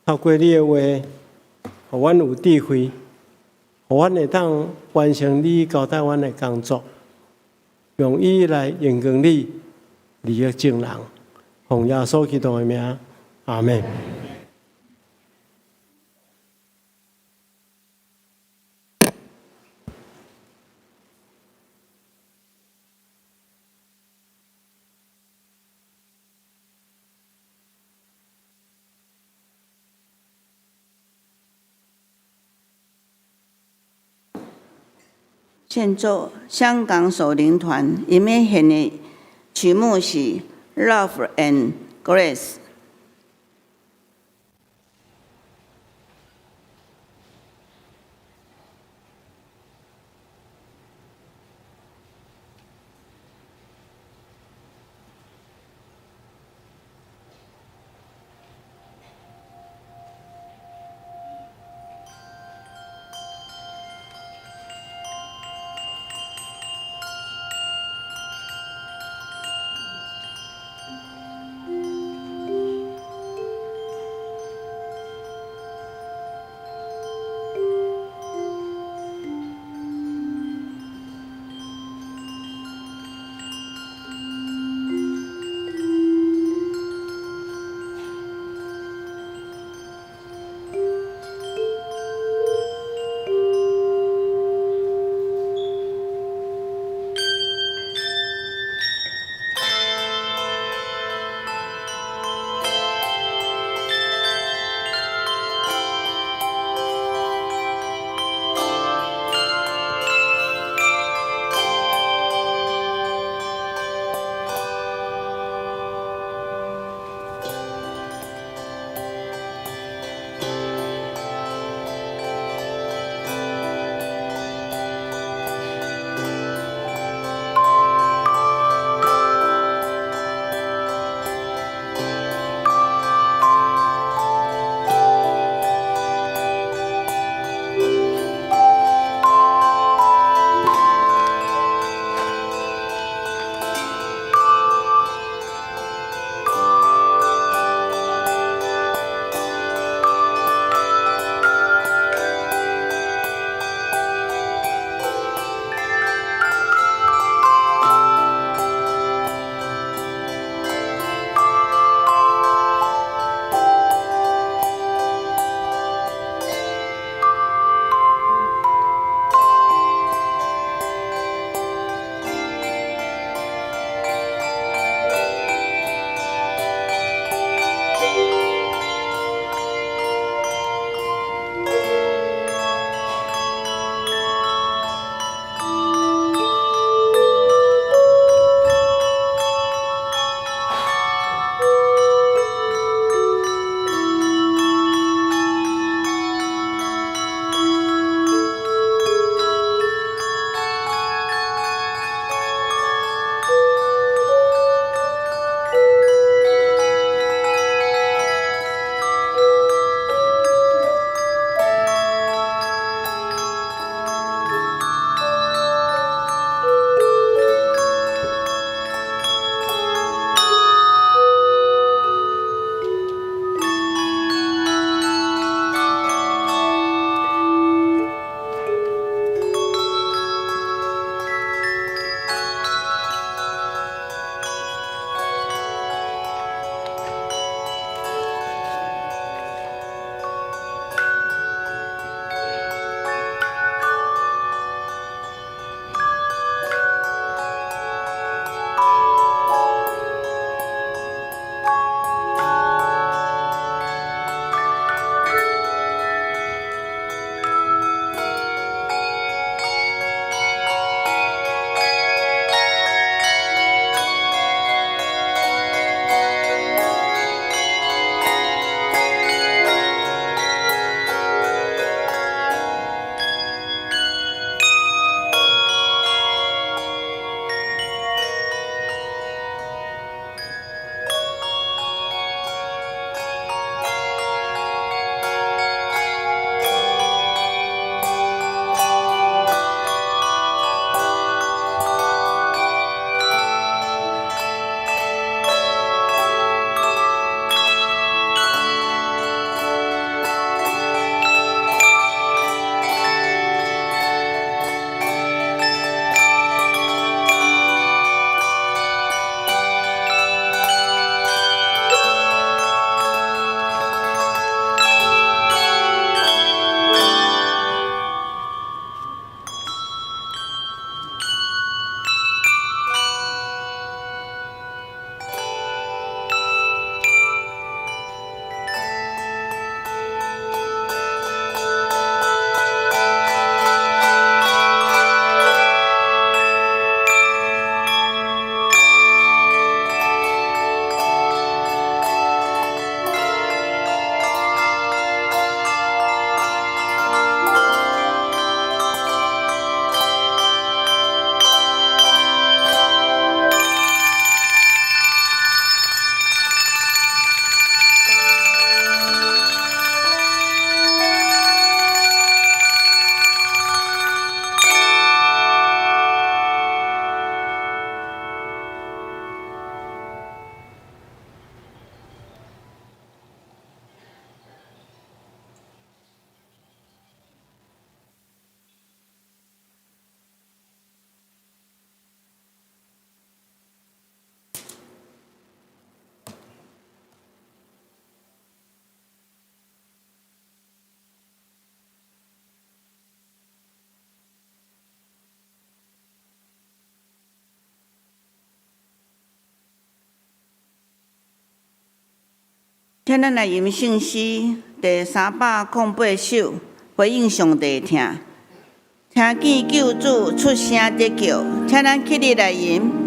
透過你的話，予阮有智慧，予阮會當完成你交代阮的工作，用伊來榮光你，利益眾人。奉耶穌基督的名，阿們。現奏香港守靈團，𪜶欲獻的曲目是《Love and Grace》。請咱來吟聖詩第308首，回應上帝的疼。聽見救主出聲佇叫，請咱起立來吟。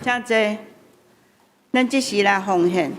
請坐，咱這時來奉獻。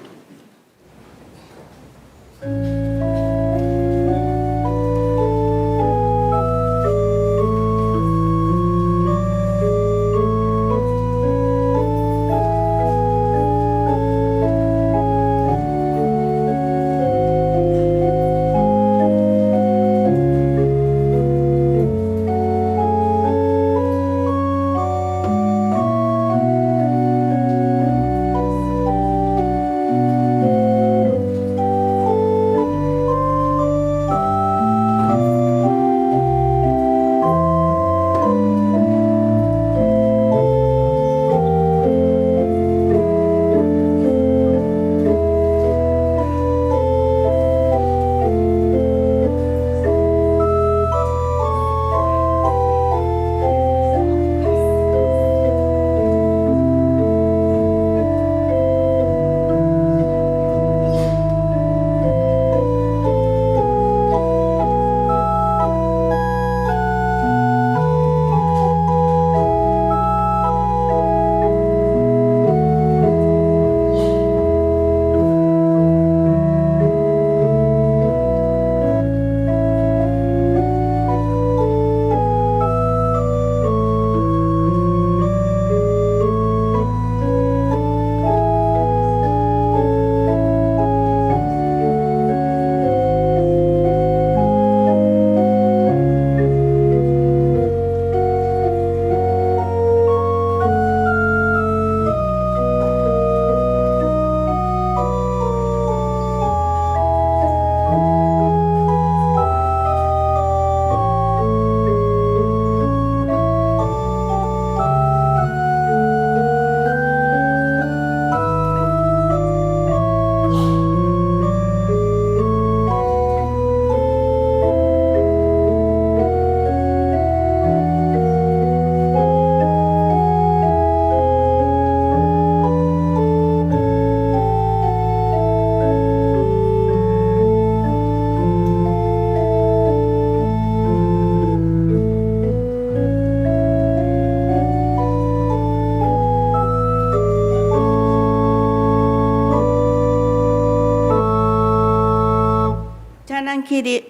起立。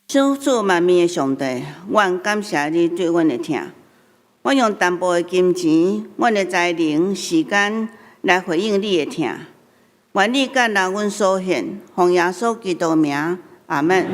賞賜萬民的上帝，阮感謝你對阮的疼。阮用淡薄的金錢、阮的才能、時間來回應你的疼。願你接納阮所獻，奉耶穌基督名，阿門。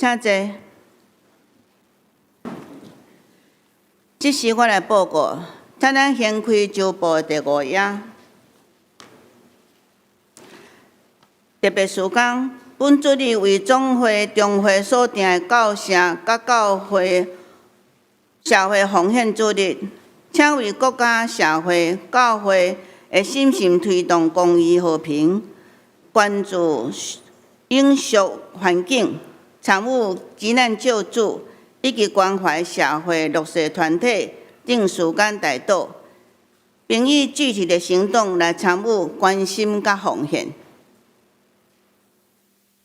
請坐。這時我來報告，請咱掀開週報的第五頁。特別事工，本主日為總會、中會所訂的教社佮教會社會奉獻主日，請為國家、社會、教會的審慎推動公義和平，關注永續環境，參與急難救助，以及關懷社會弱勢團體等時間代禱，並以具體的行動來參與關心佮奉獻。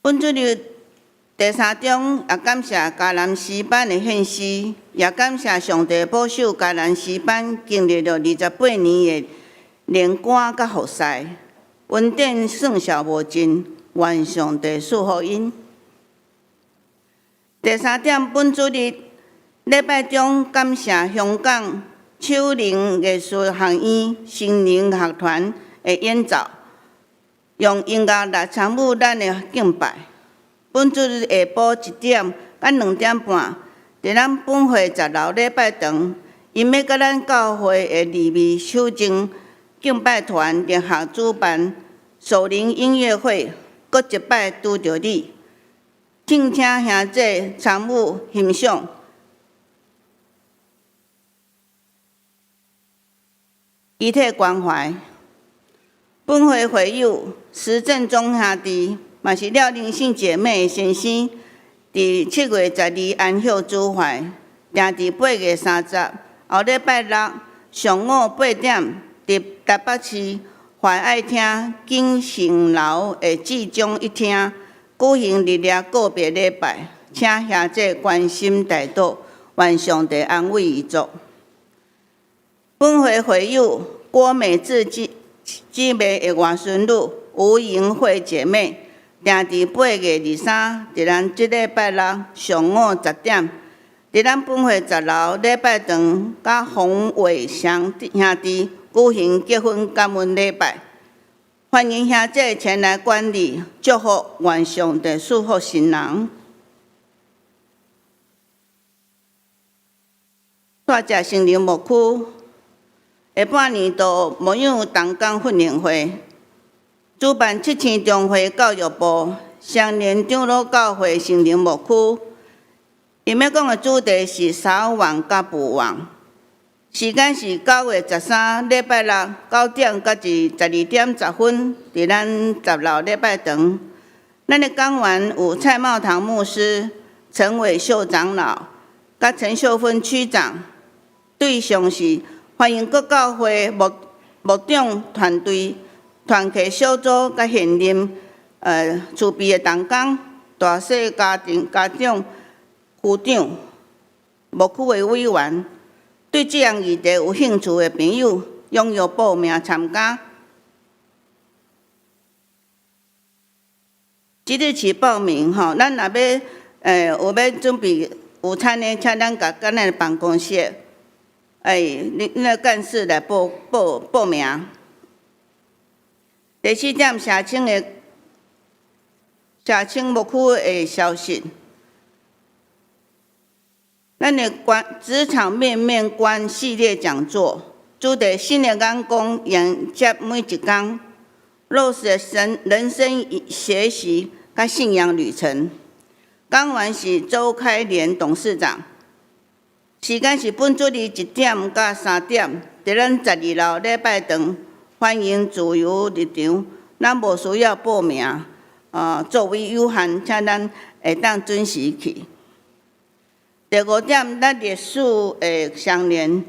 本主日第三章也感謝迦南詩班的獻詩，也感謝上帝保守迦南詩班經歷了28年的連歌佮服侍，恩典算數無盡，願上帝賜福𪜶。第三點，本主日禮拜中感謝香港秋林藝術學院新人樂團的演奏，用音樂來參與咱的敬拜。本主日下晡1點到2點半，佇咱本會10樓禮拜堂，𪜶欲佮咱教會的利未修正敬拜團聯合主辦屬靈音樂會，閣一擺拄著你。請請兄弟參與欣賞，遺體關懷。本會會友施正忠兄弟，嘛是廖靈性姐妹的先生，佇7月12安息主懷，定佇8月30後禮拜六上午8點，佇台北市懷愛廳景盛樓的志中一廳舉行日夜告別禮拜，請兄弟關心代禱，願上帝安慰遺族。本會會友郭美智姊妹的外孫女吳瑩慧姐妹，定佇8月23，佇咱這禮拜六上午10點，佇咱本會10樓禮拜堂，佮洪偉祥兄弟舉行結婚感恩禮拜。歡迎兄弟前來觀禮，祝福，願上帝賜福新人。帶遮聖靈牧區下半年度牧養同工訓練會，主辦七星中會教育部雙連長老教會聖靈牧區。𪜶欲講的主題是撒網佮捕網。時間是9月13禮拜六9點到12點10分，佇咱10樓禮拜堂。咱的講員有蔡茂堂牧師、陳偉秀長老、佮陳秀芬區長。對象是歡迎各教會牧牧長團隊、團契小組佮現任儲備的同工、大細家庭家長、區長、牧區的委員。對這項議題有興趣的朋友，踴躍報名參加。即日起報名吼，咱若欲有欲準備午餐的，請咱共咱的辦公室，恁那幹事來報名。第四點，社青牧區的消息。咱的關職場面面觀系列講座，主題新的眼光迎接每一工，落實神人生學習佮信仰旅程。講員是周開蓮董事長。時間是本主日1點到3點，佇咱12樓禮拜堂，歡迎自由入場，咱無需要報名，座位有限，請咱會當準時去。第五點，咱歷史的相連，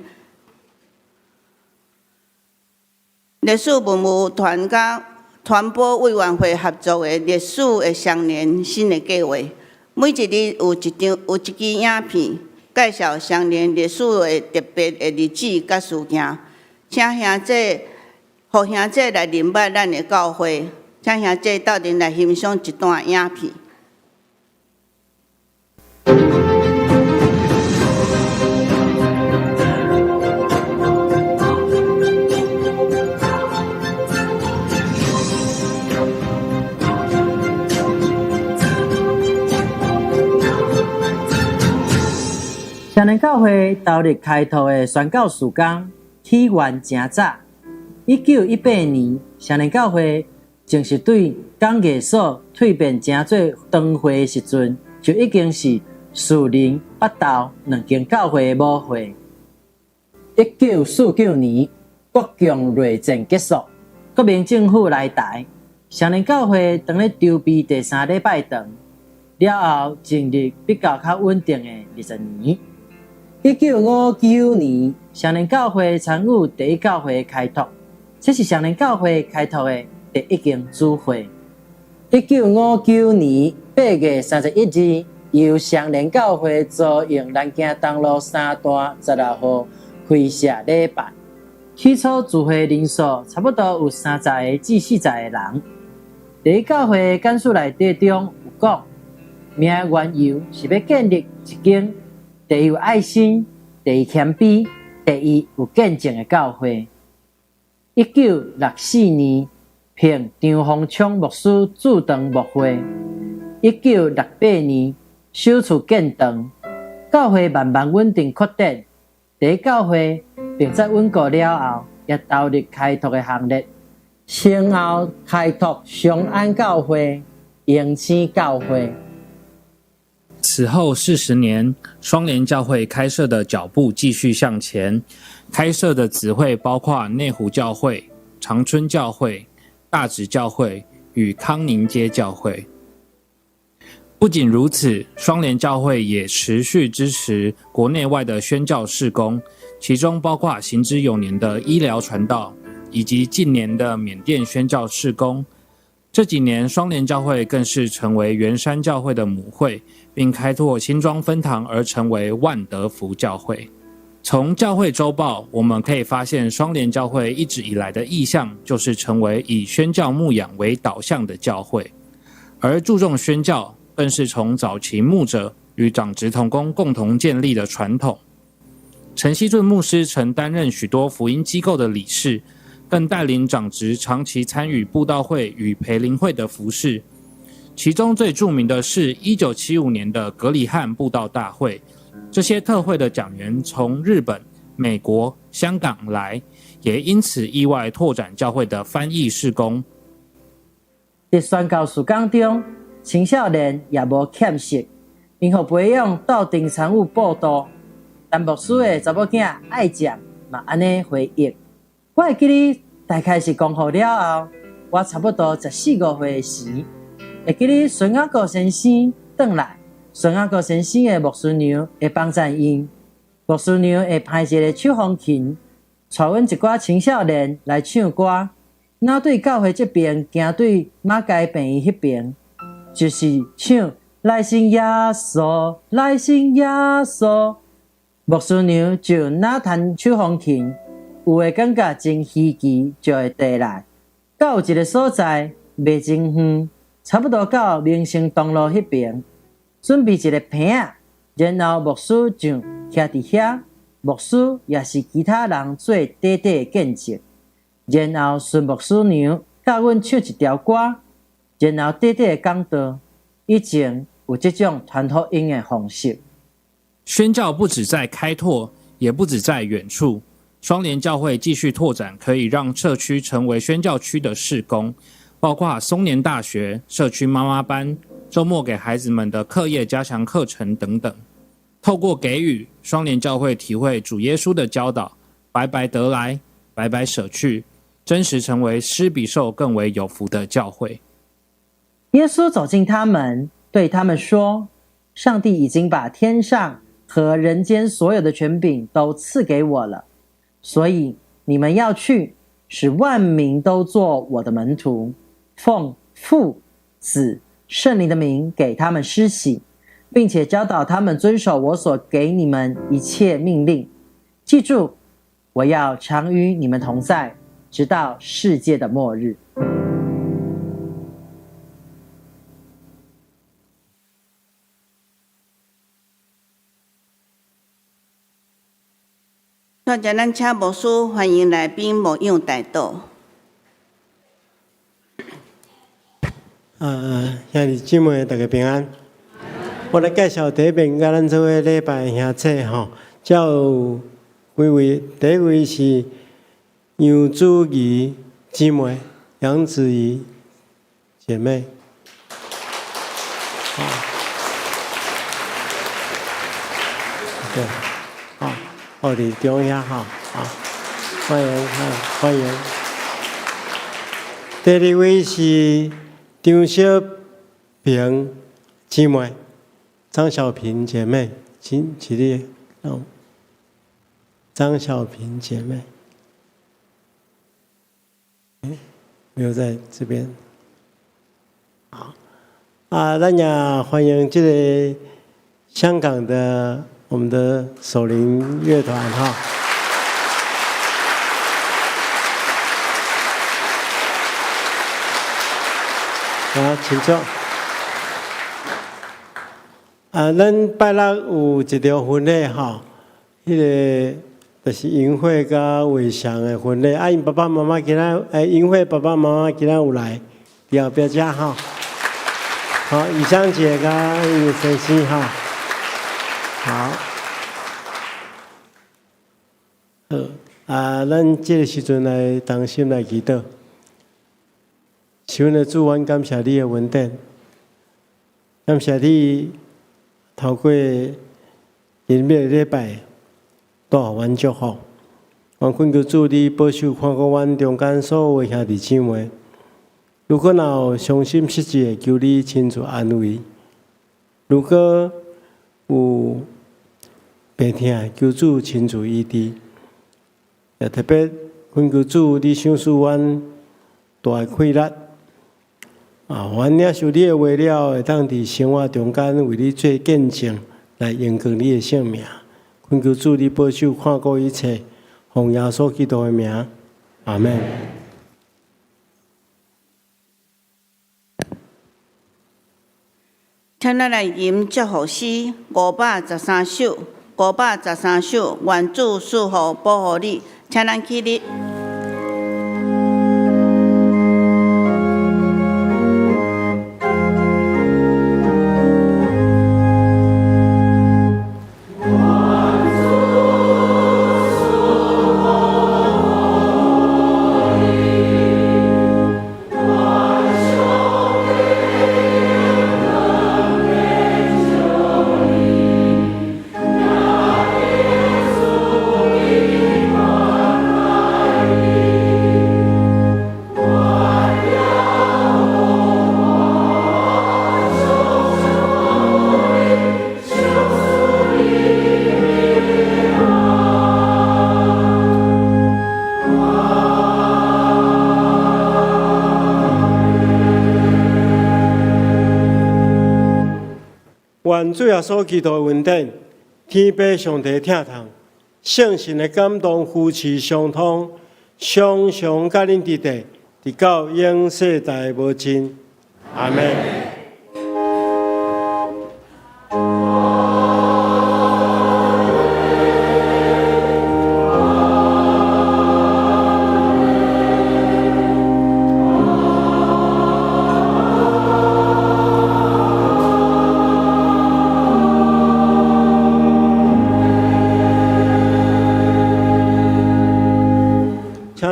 歷史文物團佮傳播委員會合作的歷史的相連新的計劃，每一日有一張有一支影片，介紹相連歷史的特別的日子佮事件，請兄弟，予兄弟來認捌咱的教會，請兄弟鬥陣來欣賞這段影片。雙連教會投入開拓的宣教事工起源誠早。1918年，雙連教會正式對講藝所蛻變成做堂會的時陣，就已經是士林北投兩間教會的母會。1949年，國共內戰結束，國民政府來台，雙連教會當咧籌備第三禮拜堂，了後進入比較較穩定的20年。1959年，雙連教會參與第一教會的開拓，這是雙連教會開拓的第一間主會。1959年8月31日，由雙連教會租用南京東路三段16號開設禮拜。起初聚會人數差不多有30個至40個人。第一教會幹事內底中有講，名的緣由是欲建立一間第一有愛心、第二謙卑、第二有見證的教會。1964年，聘張宏昌牧師駐堂牧會。1968年，首次建堂，教會慢慢穩定擴展。第一教會並在穩固了後，也投入開拓的行列，先後開拓長安教會、榮星教會。此後40年，雙連教會開設的腳步繼續向前，開設的子會包括內湖教會、長春教會、大直教會與康寧街教會。不僅如此，雙連教會也持續支持國內外的宣教事工，其中包括行之有年的醫療傳道，以及近年的緬甸宣教事工。這幾年，雙連教會更是成為圓山教會的母會，並開拓新莊分堂，而成為萬德福教會。從教會週報，我們可以發現，雙連教會一直以來的意向就是成為以宣教牧養為導向的教會，而注重宣教，更是從早期牧者與長執同工共同建立的傳統。陳西俊牧師曾擔任許多福音機構的理事，更帶領長執長期參與布道會與培靈會的服事，其中最著名的是1975年的格里翰布道大會。這些特會的講員從日本、美國、香港來，也因此意外拓展教會的翻譯事工。佇宣教事工中，青少年也無欠席，𪜶予培養鬥陣參與佈道。陳牧師的查某囝愛占嘛按呢回憶。我會記得大概是光復了後，我差不多十四五歲時，會記得孫雅各先生轉來，孫雅各先生的牧師娘會幫贊𪜶，牧師娘會彈一个手風琴，帶阮一寡青少年來唱歌。若對教會這邊行對馬偕病院彼邊，就是唱來信耶穌，來信耶穌。牧師娘就若彈手風琴。有的感覺真稀奇，就會綴來。到有一个所在，袂真遠，差不多到民生東路彼邊，準備一个棚仔，然後牧師就徛佇遐，牧師也是其他人做短短的見證，然後孫牧師娘教阮唱一條歌，然後短短的講道。以前有這種傳福音的方式。宣教不只在開拓，也不只在遠處。雙聯教會繼續拓展可以讓社區成為宣教區的事工，包括松年大學、社區媽媽班、週末給孩子們的課業加強課程等等。透過給予，雙聯教會體會主耶穌的教導，白白得來，白白捨去，真實成為施比受更為有福的教會。耶穌走近他們，對他們說：上帝已經把天上和人間所有的權柄都賜給我了，所以你們要去，使萬民都做我的門徒，奉父、子、聖靈的名給他們施洗，並且教導他們遵守我所給你們一切命令。記住，我要常與你們同在，直到世界的末日。現在咱請牧師歡迎來賓牧養代禱。兄弟姊妹，大家平安。我來介紹第一遍，佮咱做伙禮拜的兄姊吼，遮有幾位，第一位是楊子儀姊妹，楊子儀姐妹。好，對，好，哦，佇中遐吼，好，歡迎，歡迎。第二位是張小平姊妹，張小平姐妹，請起立。哦，張小平姐妹，欸，沒有在這邊。好，啊，咱也歡迎這個香港的我們的守靈樂團哈。好，請坐。啊，咱拜六有一場婚禮吼，彼個就是英慧佮偉翔的婚禮。啊，𪜶爸爸媽媽今仔，英慧爸爸媽媽今仔有來，佇後壁遮吼。好，以香姐佮伊先生吼。好。好，啊，咱這個時陣來同心來祈禱。是阮的主，阮感謝你的恩典，感謝你透過今暝禮拜帶予阮祝福。阮懇求主，你保守看顧阮中間所有的兄弟姊妹。如果若有傷心失志的，求你親自安慰；如果有病痛的，求主親自醫治。也特別懇求主，你賞賜阮大的氣力。啊，阮領受你的話了，會當佇生活中間為你做見證，來榮光你的聖名。懇求主，你保守看顧一切，奉耶穌基督的名，阿們。請咱來吟祝福詩513首，513首，願主賜福保護你，請咱起立。願主耶穌基督的恩典，天父上帝疼痛，聖神的感動扶持相通，常常佮恁佇佇，直到永世代無盡。阿們。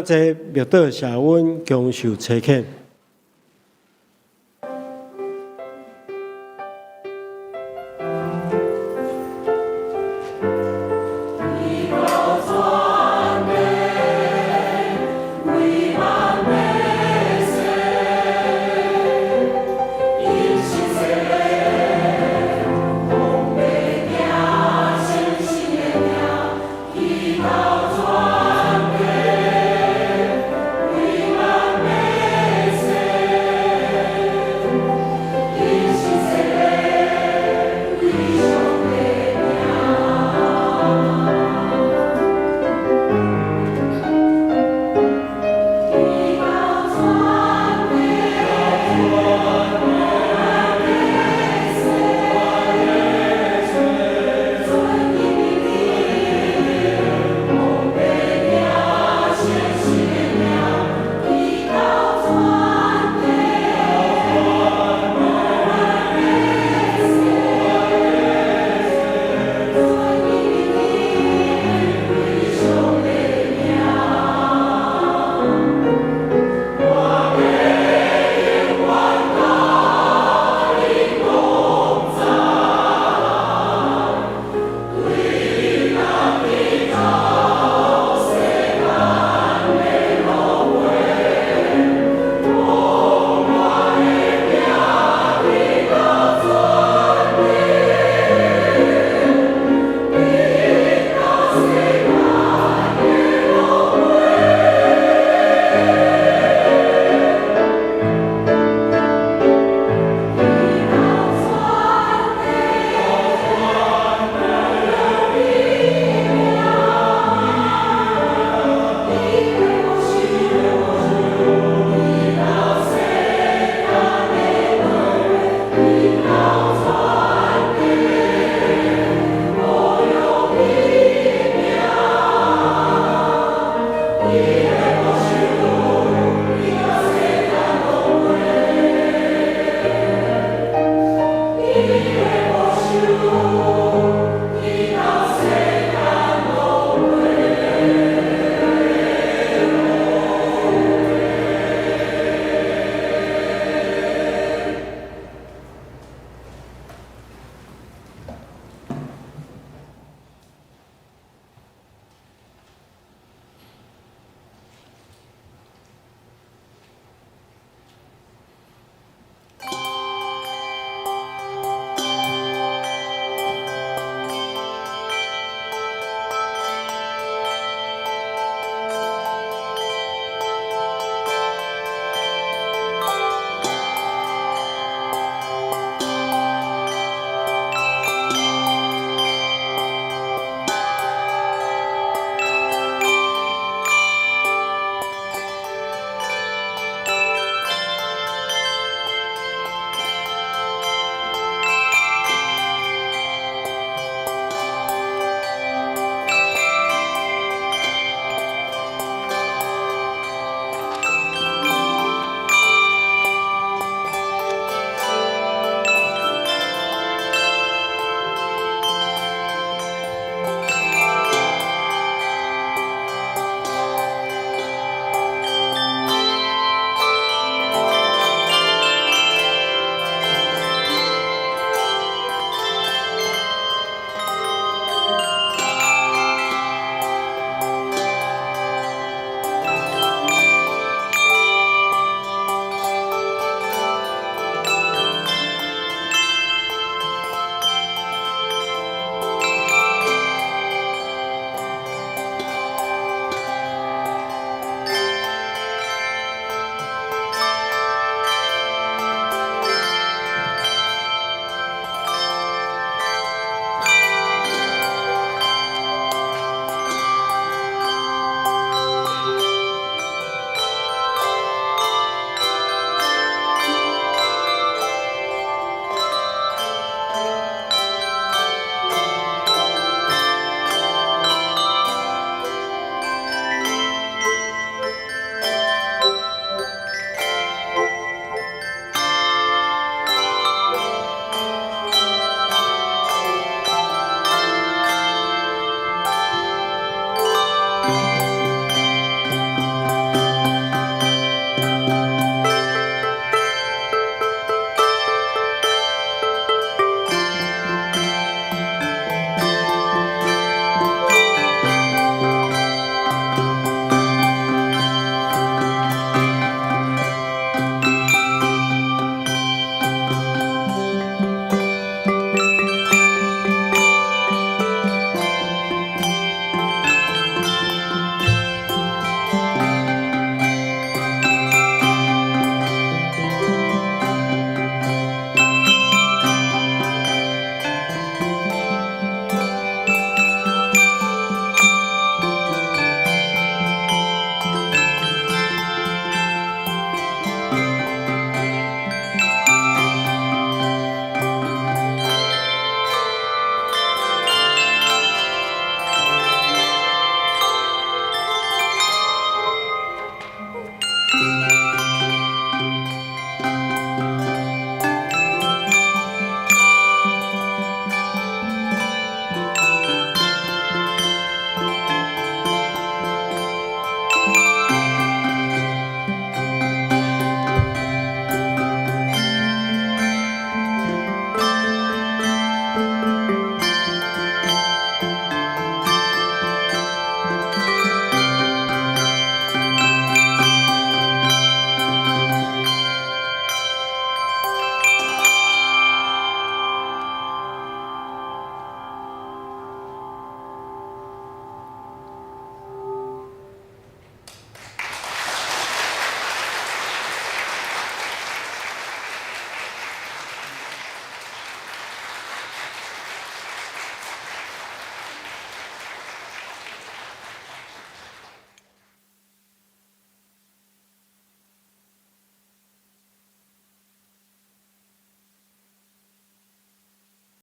請坐默禱，謝阮共受差遣。